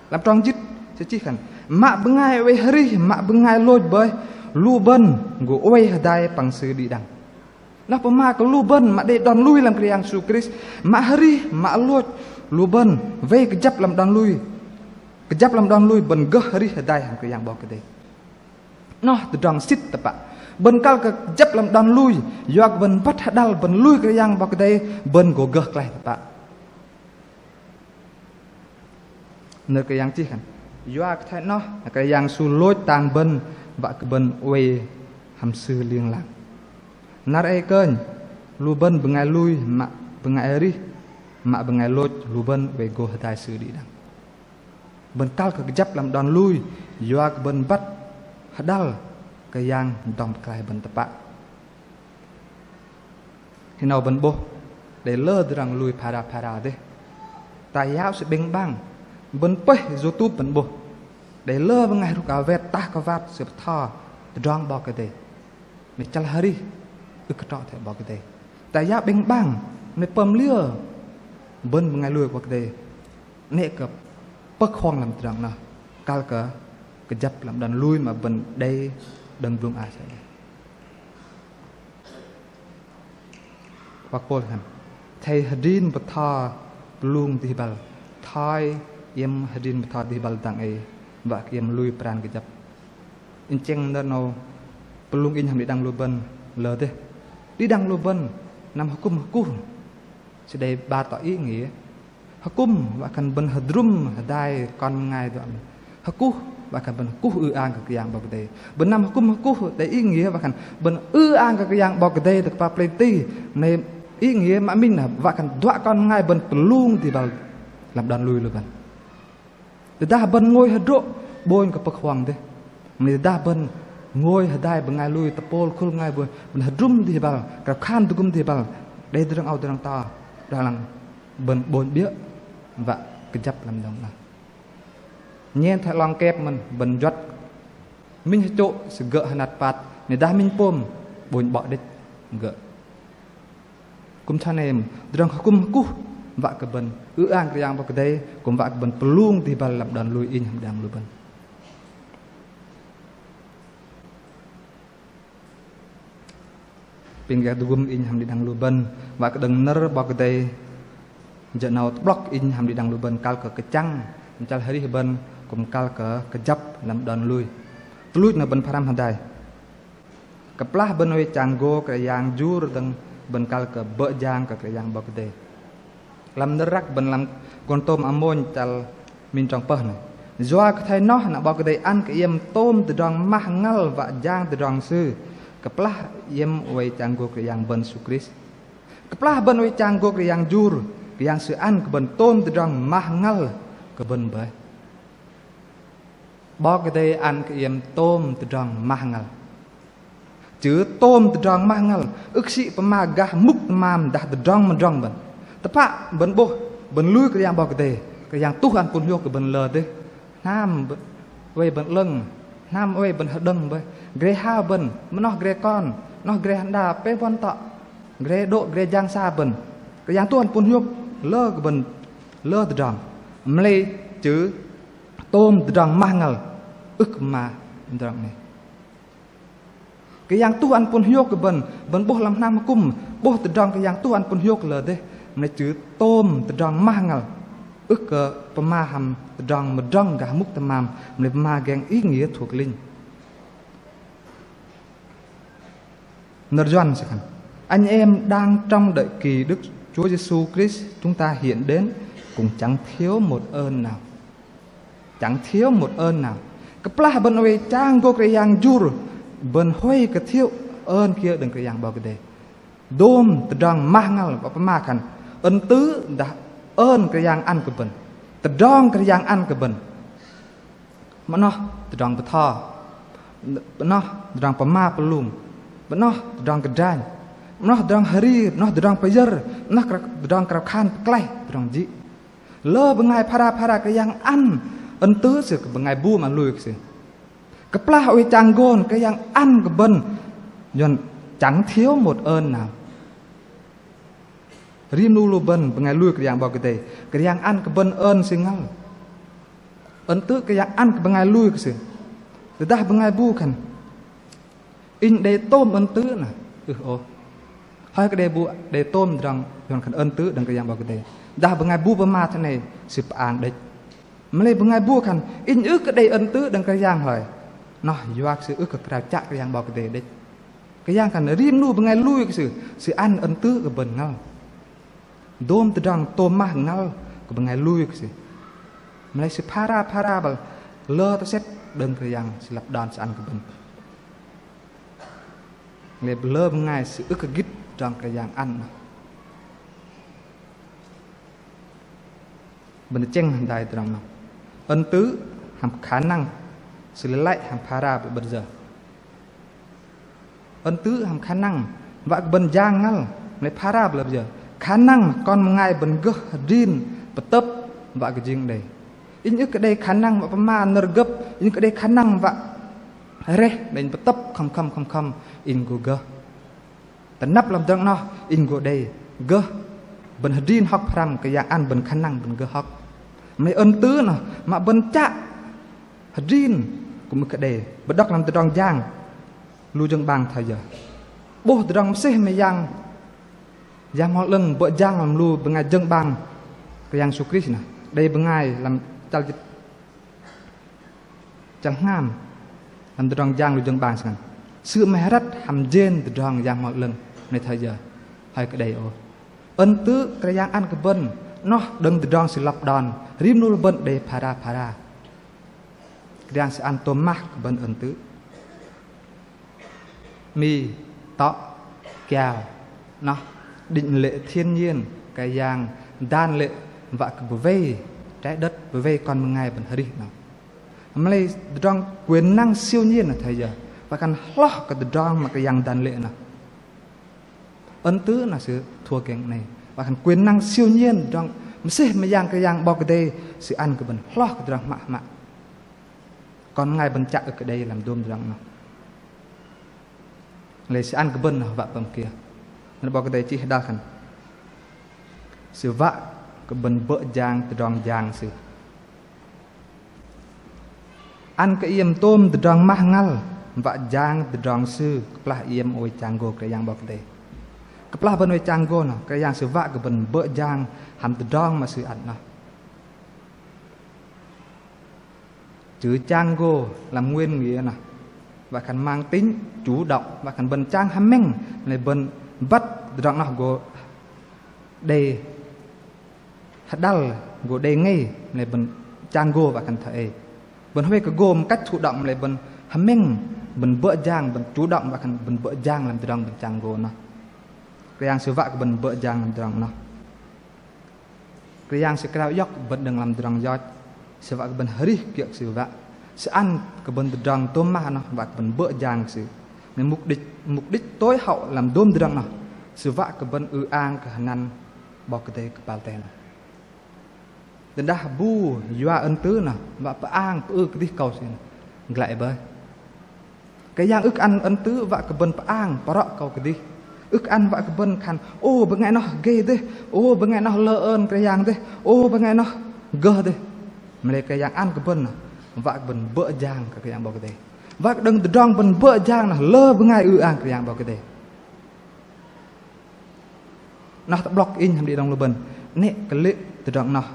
Lăm trong jĭt, sư chih khan: Mă bơngai oei arih, mă bơngai lôch bơih, lu bơ̆n gô oei hơdai păng Sư đĭ đăng. Noh pơma kơ lu bơ̆n mă đei đon lui lăm Kră Yang Yêsu Krist, mă arih, mă lôch, lu bơ̆n wei kơjăp lăm đon lui. Kơjăp lăm đon lui bơ̆n gơh arih hơdai hăm Kră Yang 'Bok Kei-Dei. 'Noh tơdrong sĭt tơpă. Bơ̆n kăl kơ kơjăp lăm đon lui, yua kơ bơ̆n băt hơđăl bơ̆n lui Kră Yang 'Bok Kei-Dei, bơ̆n gô gơh klaih tơpă. Nơ̆r Kră Yang chih khan: Yua kơ thoi 'noh Kră Yang Sư lôch tang bơ̆n, wă kơ bơ̆n oei hăm Sư ling lang. Năr ei kơnh, lu bơ̆n bơngai lui, mă bơngai arih, mă bơngai lôch, lu bơ̆n oei gô hơdai Sư đĭ đăng. Bơ̆n kăl kơ kơjăp lăm đon lui, yua kơ bơ̆n băt hơđăl Kră Yang dŏng pơklaih bơ̆n tơpă. Hơnâu bơ̆n 'bôh đei lơ tơdrong lui phara phara dêh. Ta yao sư 'bĕng 'bang, bơ̆n pơih YouTube bơ̆n 'bôh đei lơ bơngai rŭk awet tah kơwat sư bơtho tơdrong 'Bok Kei-Dei. Mă chăl arih ưh kơ trŏ thoi 'Bok Kei-Dei. Ta yao 'bĕng 'bang, mă pơm liơ bơ̆n bơngai lui 'Bok Kei-Dei 'nĕ kơ pơ̆k huŏng lăm tơdrong 'noh, kăl kơ kơjăp lăm đon lui mă bơ̆n đei đơ̆ng blŭng a sơ̆. Wă kơ Pôl khan: Athei hơdrin bơtho pơlung dih băl, thoi iĕm hơdrin bơtho dih băl dang ei, wă kơ iĕm lui pran kơjăp. Inh tơchĕng nơ̆r 'nâu pơlung inh hăm đĭ đăng lu bơ̆n lơ dêh. Đĭ đăng lu bơ̆n năm hơkŭm hơkuh sư đei 'bar tŏ ý nghĩa. Hơkŭm wă khan bơ̆n hơdrŭm hơdai kon bơngai dŏng. Hơkuh wă khan bơ̆n hơkuh ư-ang kơ Kră Yang 'Bok Kei-Dei. Bơ̆n năm hơkŭm hơkuh đei ý nghĩa wă khan bơ̆n ư-ang kơ Kră Yang 'Bok Kei-Dei tơ kơpal plei ti. Mă lei ý nghĩa mă minh noh wă khan dŏng kon bơngai bơ̆n pơlung dih băl lăm đon lui lu bơ̆n. Tơdah bơ̆n ngôi hơdrô̆ 'bônh kơ pơ̆k huŏng dêh. Mă lei tơdah bơ̆n ngôi hơdai bơngai lui tơpôl khul bơngai bơ̆n, bơ̆n hơdrŭm dih băl, krao khan tơgŭm dih băl, đei tơdrong âu tơdrong to, đơ̆ng lăng bơ̆n 'bônh 'biơ̆ wă kơjăp lăm dŏng 'noh. Nhen thoi 'long kep mơ̆n bơ̆n juăt minh hơchô̆ sư gơ̆ hơnat pat, mă lei dah minh pôm 'bônh 'bŏ đĕch gơ̆. Kư̆m thoi noh, tơdrong hơkŭm hơkuh wă kơ bơ̆n ư-ang Kră Yang 'Bok Kei-Dei, kư̆m wă kơ bơ̆n pơlung dih băl lăm đon lui inh hăm đĭ đăng lu bơ̆n. Pêng gah tơgŭm inh hăm đĭ đăng lu bơ̆n, wă kơ đơ̆ng nơ̆r 'Bok Kei-Dei jơ 'nâu tơ'blŏk inh hăm đĭ đăng lu bơ̆n kăl kơ kơchăng, mă chăl arih bơ̆n kư̆m kăl kơ kơjăp lăm đon lui. Tuch luch noh bơ̆n pơhrăm hơdai. Kơplah bơ̆n oei chang gô Kră Yang jur dơ̆ng bơ̆n kăl kơ bơ̆ jang kơ Kră Yang 'Bok Kei-Dei. Lăm nơ̆r răk bơ̆n lăm Kôrintô mă mônh chăl minh trong pơh noh. Yua kơ thoi noh na 'Bok Kei-Dei ăn kơ iĕm tôm tơdrong mah ngăl wă jang tơdrong Sư. Kơplah iĕm oei chang gô Kră Yang bơ̆n Yêsu Krist. Kơplah bơ̆n oei chang gô Kră Yang jur, Kră Yang Sư ăn kơ bơ̆n tôm tơdrong mah ngăl kơ bơ̆n bơih. 'Bok Kei-Dei ăn kơ iĕm tôm tơdrong mah ngăl. Chư tôm tơdrong mah ngăl, ưh kơ sĭ pơma gah mŭk tơmam dah tơdrong mơdrŏng bơ̆n. Tơpă bơ̆n 'bôh, bơ̆n lui Kră Yang 'Bok Kei-Dei, Kră Yang tuh ăn pŭn hiôk kơ bơ̆n lơ dêh. Hnam bơ̆n, oei bơ̆n 'lơ̆ng, hnam oei bơ̆n hơđơ̆ng bơih. Gre hao bơ̆n, mă noh gre kon, noh gre hơnđa, pêng puăn tŏ. Gre đô̆, gre jang sa bơ̆n. Kră Yang tuh ăn pŭn hiôk lơ kơ bơ̆n, lơ tơdrong. Mă lei chư tôm tơdrong mah ngăl, ưh kơ pơma tơdrong 'noh. Kră Yang tuh ăn pŭn hiôk kơ bơ̆n, bơ̆n 'bôh lăm hnam hơkŭm, 'bôh tơdrong Kră Yang tuh ăn pŭn hiôk lơ dêh, mă lei chư tôm tơdrong mah ngăl, ưh kơ pơma hăm tơdrong mơdrŏng gah mŭk tơmam, mă lei pơma geng ý nghĩa thuộc linh. Nơ̆r Yuăn sư khan: Anh em đang trông đợi kỳ Đức Chúa Giêsu Christ chúng ta hiện đến cũng chẳng thiếu một ơn nào. Chẳng thiếu một ơn nào. Kơplah bơ̆n oei chang gô Kră Yang jur, bơ̆n huay kơ thiu ơn kiơ đơ̆ng Kră Yang 'Bok Kei-Dei. Dôm tơdrong mah ngăl, wă pơma khan ân tứ dah ơn Kră Yang ăn kơ bơ̆n. Tơdrong Kră Yang ăn kơ bơ̆n. Mă noh tơdrong bơtho. Mă noh tơdrong pơma pơlung. Mă noh tơdrong kơdranh. Mă noh tơdrong hơri, mă noh tơdrong pơyơ̆r, mă noh krao, tơdrong krao khan pơklaih, tơdrong jĭ. Lơ bơngai phara phara Kră Yang ăn ân tứ Sư kơ bơngai bu mă lui kơ Sư. Kơplah oei chang gô Kră Yang ăn kơ bơ̆n, Yuăn chẳng thiếu một ơn nào. Rim 'nu lu bơ̆n bơngai lui Kră Yang 'Bok Kei-Dei, Kră Yang ăn kơ bơ̆n ơn Sư ngăl. Ân tứ Kră Yang ăn kơ bơngai lui kơ Sư. Tơdah bơngai bu khan: Inh đei tôm ân tứ noh. Ưh ôh. Hơi kơ đe bu đei tôm tơdrong, Yuăn khan ân tứ đơ̆ng Kră Yang 'Bok Kei-Dei. Dah bơngai bu pơma thoi noh, sư pơang đĕch. Mă lei bơngai bu khan: Inh ưh kơ đei ân tứ đơ̆ng Kră Yang hơi. Noh yua kơ sư ưh kơ krao chă Kră Yang 'Bok Kei-Dei đĕch. Kră Yang khan rim 'nu bơngai lui kơ sư, sư ăn ân tứ kơ bơ̆n ngăl. Dôm tơdrong tôm mah ngăl kơ bơngai lui kơ sư. Mă lei sư phara phara băl lơ tơsĕt đơ̆ng Kră Yang sư lăp đon sư ăn kơ bơ̆n. Lei lơ bơngai sư ưh kơ gĭt tơdrong Kră Yang ăn noh. Bơ̆n tơchĕng hơdai tơdrong noh. Ân tứ hăm khả năng sư lei lăi hăm phara bơ̆n bơ̆t yơ. Ân tứ hăm khả năng wă kơ bơ̆n jang ngăl, mă lei phara bơ̆n bơ̆t yơ. Khả năng kon bơngai bơ̆n gơh hơdrin pơtơ̆p wă kơ jing đei. Inh ưh kơ đei khả năng wă pơma nơ̆r gơ̆p, inh ưh kơ đei khả năng wă reh, đei pơtơ̆p khŏm khŏm khŏm khŏm, inh gô gơh. Tơnăp lăm tơdrong noh, inh gô đei gơh bơ̆n hơdrin hŏk pơhrăm, Kră Yang ăn bơ̆n khả năng bơ̆n gơh hŏk. Mă lei ân tứ noh, mă bơ̆n chă hơdrin kư̆m ưh kơ đei. Bơ̆n đŏk lăm tơdrong jang lu jơ̆ng 'bang thoi yơ. 'Bôh tơdrong mơsêh mơyang Yang Bơhngol 'Lơ̆ng bơ̆ jang lăm lu bơngai jơ̆ng 'bang Kră Yang Yêsu Krist noh. Đei bơngai lăm chăl jĭt chăl hngam lăm tơdrong jang lu jơ̆ng 'bang sơngăn. Sư 'maih răt hăm jên tơdrong Yang Bơhngol 'Lơ̆ng noh thoi yơ. Hơi kơ đei ôh. Ân tứ Kră Yang ăn kơ bơ̆n noh đơ̆ng tơdrong sư lăp đon, rim 'nu lu bơ̆n đei phara phara. Kră Yang sư ăn tôm mah kơ bơ̆n ân tứ. Mi, tŏ, kiao. Noh, định lệ thiên nhiên, Kră Yang dan lệ wă kơ bơwei trái đất, bơwei kon bơngai bơ̆n arih noh. Mă lei tơdrong quyền năng siêu nhiên noh thoi yơ. Wă khan hloh kơ tơdrong mă Kră Yang dan lệ noh. Ân tứ noh sư thua keng 'nâu. Wă khan quyền năng siêu nhiên, tơdrong mơsêh mơyang Kră Yang 'Bok Kei-Dei sư ăn kơ bơ̆n hloh kơ tơdrong hmă hmă. Kon bơngai bơ̆n chă ưh kơ đei lăm dôm tơdrong noh. Lei sư ăn kơ bơ̆n noh wă pơm kiơ. Nơ̆r 'Bok Kei-Dei chih hơdăh khan. Sư wă kơ bơ̆n bơ̆ jang tơdrong jang sư. Ăn kơ iĕm tôm tơdrong mah ngăl, wă jang tơdrong sư, kơplah iĕm oei chang gô Kră Yang 'Bok Kei-Dei. Kơplah bơ̆n oei chang gô noh, Kră Yang sư wă kơ bơ̆n bơ̆ jang hăm tơdrong mă sư ăn noh. Chữ chang gô lăm nguyên nghĩa noh, wă khan mang tính chủ động, wă khan bơ̆n chang hơmĕng, lei bơ̆n băt tơdrong noh gô đei hơđăl, gô đei ngei, lei bơ̆n chang gô wă khan thoi ei. Bơ̆n huay kơ gô một cách thụ động, lei bơ̆n hơmĕng, bơ̆n bơ̆ jang, bơ̆n chủ động, wă khan bơ̆n bơ̆ jang lăm tơdrong bơ̆n chang gô noh. Kră Yang sư wă kơ bơ̆n bơ̆ jang lăm tơdrong noh. Kră Yang sư krao iŏk bơ̆n đơ̆ng lăm tơdrong yoch, sư wă kơ bơ̆n arih kiơ̆ kơ sư wă. Sư ăn kơ bơ̆n tơdrong tôm mah noh, wă kơ bơ̆n bơ̆ jang kơ sư. Mục đích, mục đích tối hậu lăm dôm tơdrong noh, sư wă kơ bơ̆n ư-ang kơ hơnăn 'Bok Kei-Dei kơpal teh noh. Tơdah bu yua ân tứ noh, wă pơang pơư kơdih akâu sư noh, glăi bơih. Kră Yang ưh kơ ăn ân tứ wă kơ bơ̆n pơang pơrŏ akâu kơdih. Ưh kơ ăn wă kơ bơ̆n khan, ô, bơngai noh gei dêh, ô, bơngai noh lơ ơn Kră Yang dêh, ô, bơngai noh gơh dêh. Mă lei Kră Yang ăn kơ bơ̆n noh, wă kơ bơ̆n bơ̆ jang kơ Kră Yang 'Bok Kei-Dei. Wă kơ đơ̆ng tơdrong bơ̆n bơ̆ jang noh, lơ bơngai ư-ang Kră Yang 'Bok Kei-Dei. Noh tơ'blŏk inh hăm đĭ đăng lu bơ̆n 'nĕ kơ lê̆ tơdrong noh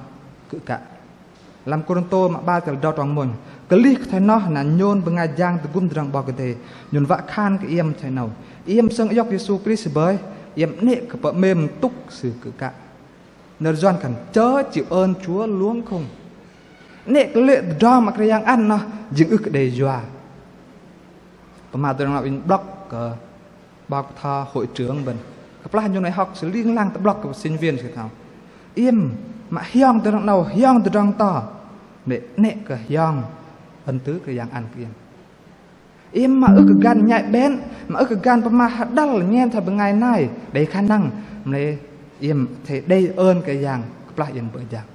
kư̆ kă. Lăm Kôrintô mă 'bar chăl drâu trong mônh. Kơlih kơ thoi noh na nhôn bơngai jang tơgŭm tơdrong 'Bok Kei-Dei, nhôn wă khan kơ iĕm thoi 'nâu. Iĕm sơng iŏk Yêsu Krist bơih, iĕm 'nĕ kơ pơ'mêm tŭk sư kư̆ kă. Nơ̆r Yuăn khan chớ chịu ơn Chúa luống không. 'Nĕ kơ lê̆ tơdrong mă Kră Yang ăn noh jing ưh kơ đei yua. Pơma tơdrong 'nâu inh 'blŏk kơ 'bok thơ hội trưởng bơ̆n. Kơplah nhôn oei hŏk sư ling lang tơ'blŏk kơ sinh viên sư thoi 'nâu. Iĕm mă hiong tơdrong 'nâu, hiong tơdrong to. Mă lei 'nĕ kơ hiong ân tứ Kră Yang ăn kơ iĕm. Iĕm mă ưh kơ găn nhạy bén, mă ưh kơ găn pơma hơđăl nhen thoi bơngai nai đei khả năng, mă lei iĕm athei đei ơn Kră Yang kơplah iĕm bơ̆ jang.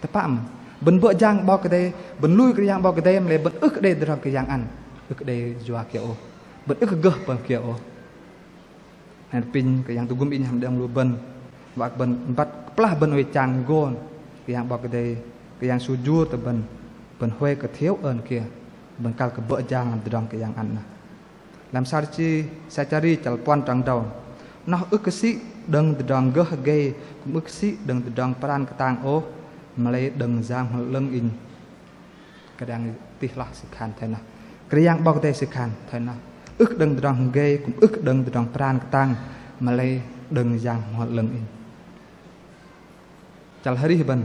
Tơpă mơ̆n, bơ̆n bơ̆ jang 'Bok Kei-Dei, bơ̆n lui Kră Yang 'Bok Kei-Dei, mă lei bơ̆n ưh kơ đei tơdrong Kră Yang ăn, ưh kơ đei yua kiơ ôh, bơ̆n ưh kơ gơh pơm kiơ ôh. Hei apinh Kră Yang tơgŭm inh hăm đĭ đăng lu bơ̆n, wă kơ bơ̆n băt kơplah bơ̆n oei chang gô Kră Yang 'Bok Kei-Dei, Kră Yang sư jur tơ bơ̆n, bơ̆n huay kơ thiếu ơn kiơ, bơ̆n kăl kơ bơ̆ jang lăm tơdrong Kră Yang ăn noh. Lăm Sachari, Sachari chăl puăn trong drâu. Noh ưh kơ sĭ đơ̆ng tơdrong gơh gei, kư̆m ưh kơ sĭ đơ̆ng tơdrong pran kơtang ôh, mă lei đơ̆ng Yang Bơhngol 'Lơ̆ng inh. Kơdang tih hloh sư khan thoi noh. Kră Yang 'Bok Kei-Dei sư khan thoi noh: Ưh kơ đơ̆ng tơdrong hơgei, kư̆m ưh kơ đơ̆ng tơdrong pran kơtang, mă lei đơ̆ng Yang Bơhngol 'Lơ̆ng inh. Chăl hơrih bơ̆n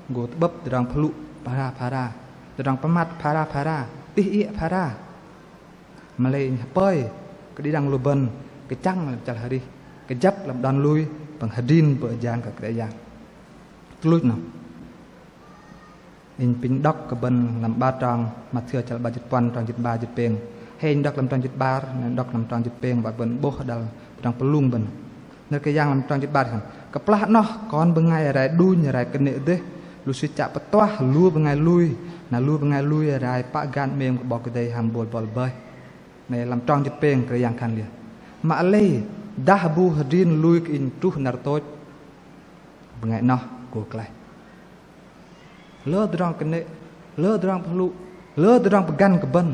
gô tơ'bơ̆p tơdrong pơhlŭ phara phara, tơdrong pơmat phara phara, tih iĕ phara. Mă lei inh hơpơi kơ đĭ đăng lu bơ̆n kơchăng lăm chăl hơrih, kơjăp lăm đon lui, păng hơdrin bơ̆ jang kơ Kră Yang. Tuch luch noh. Inh pinh đŏk kơ bơ̆n lăm 'bar trong Mathiơ chăl 'bar jĭt puăn trong jĭt 'bar jĭt pêng. Hei inh đŏk lăm trong jĭt 'bar, inh đŏk lăm trong jĭt pêng, wă bơ̆n 'bôh hơđăl tơdrong pơlung bơ̆n. Nơ̆r Kră Yang lăm trong jĭt 'bar khan: Kơplah 'noh Kon Bơngai Rai Đunh rai kơnê̆ dêh, lu sư chă pơtuah lu bơngai lui, na lu bơngai lui rai pă gan 'mêm kơ 'Bok Kei-Dei hăm bôl bôl bơih. Nơ̆r lăm trong jĭt pêng Kră Yang khan liơ? Mă lei dah bu hơdrin lui kơ inh truh năr tôch, bơngai 'noh gô klaih. Lơ tơdrong kơnê̆, lơ tơdrong pơhlŭ, lơ tơdrong pơgăn kơ bơ̆n,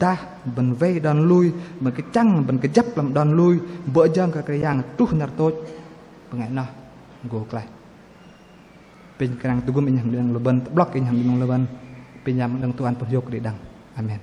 dah bơ̆n wei đon lui, bơ̆n kơchăng, bơ̆n kơjăp lăm đon lui, bơ̆ jang kơ Kră Yang truh năr tôch, bơngai 'noh gô klaih. Pinh krang tơgŭm inh hăm đĭ đăng lu bơ̆n, tơ'blŏk inh hăm đĭ đăng lu bơ̆n, pinh yăm đơ̆ng tuan pơhiôk đĭ đăng. Amen.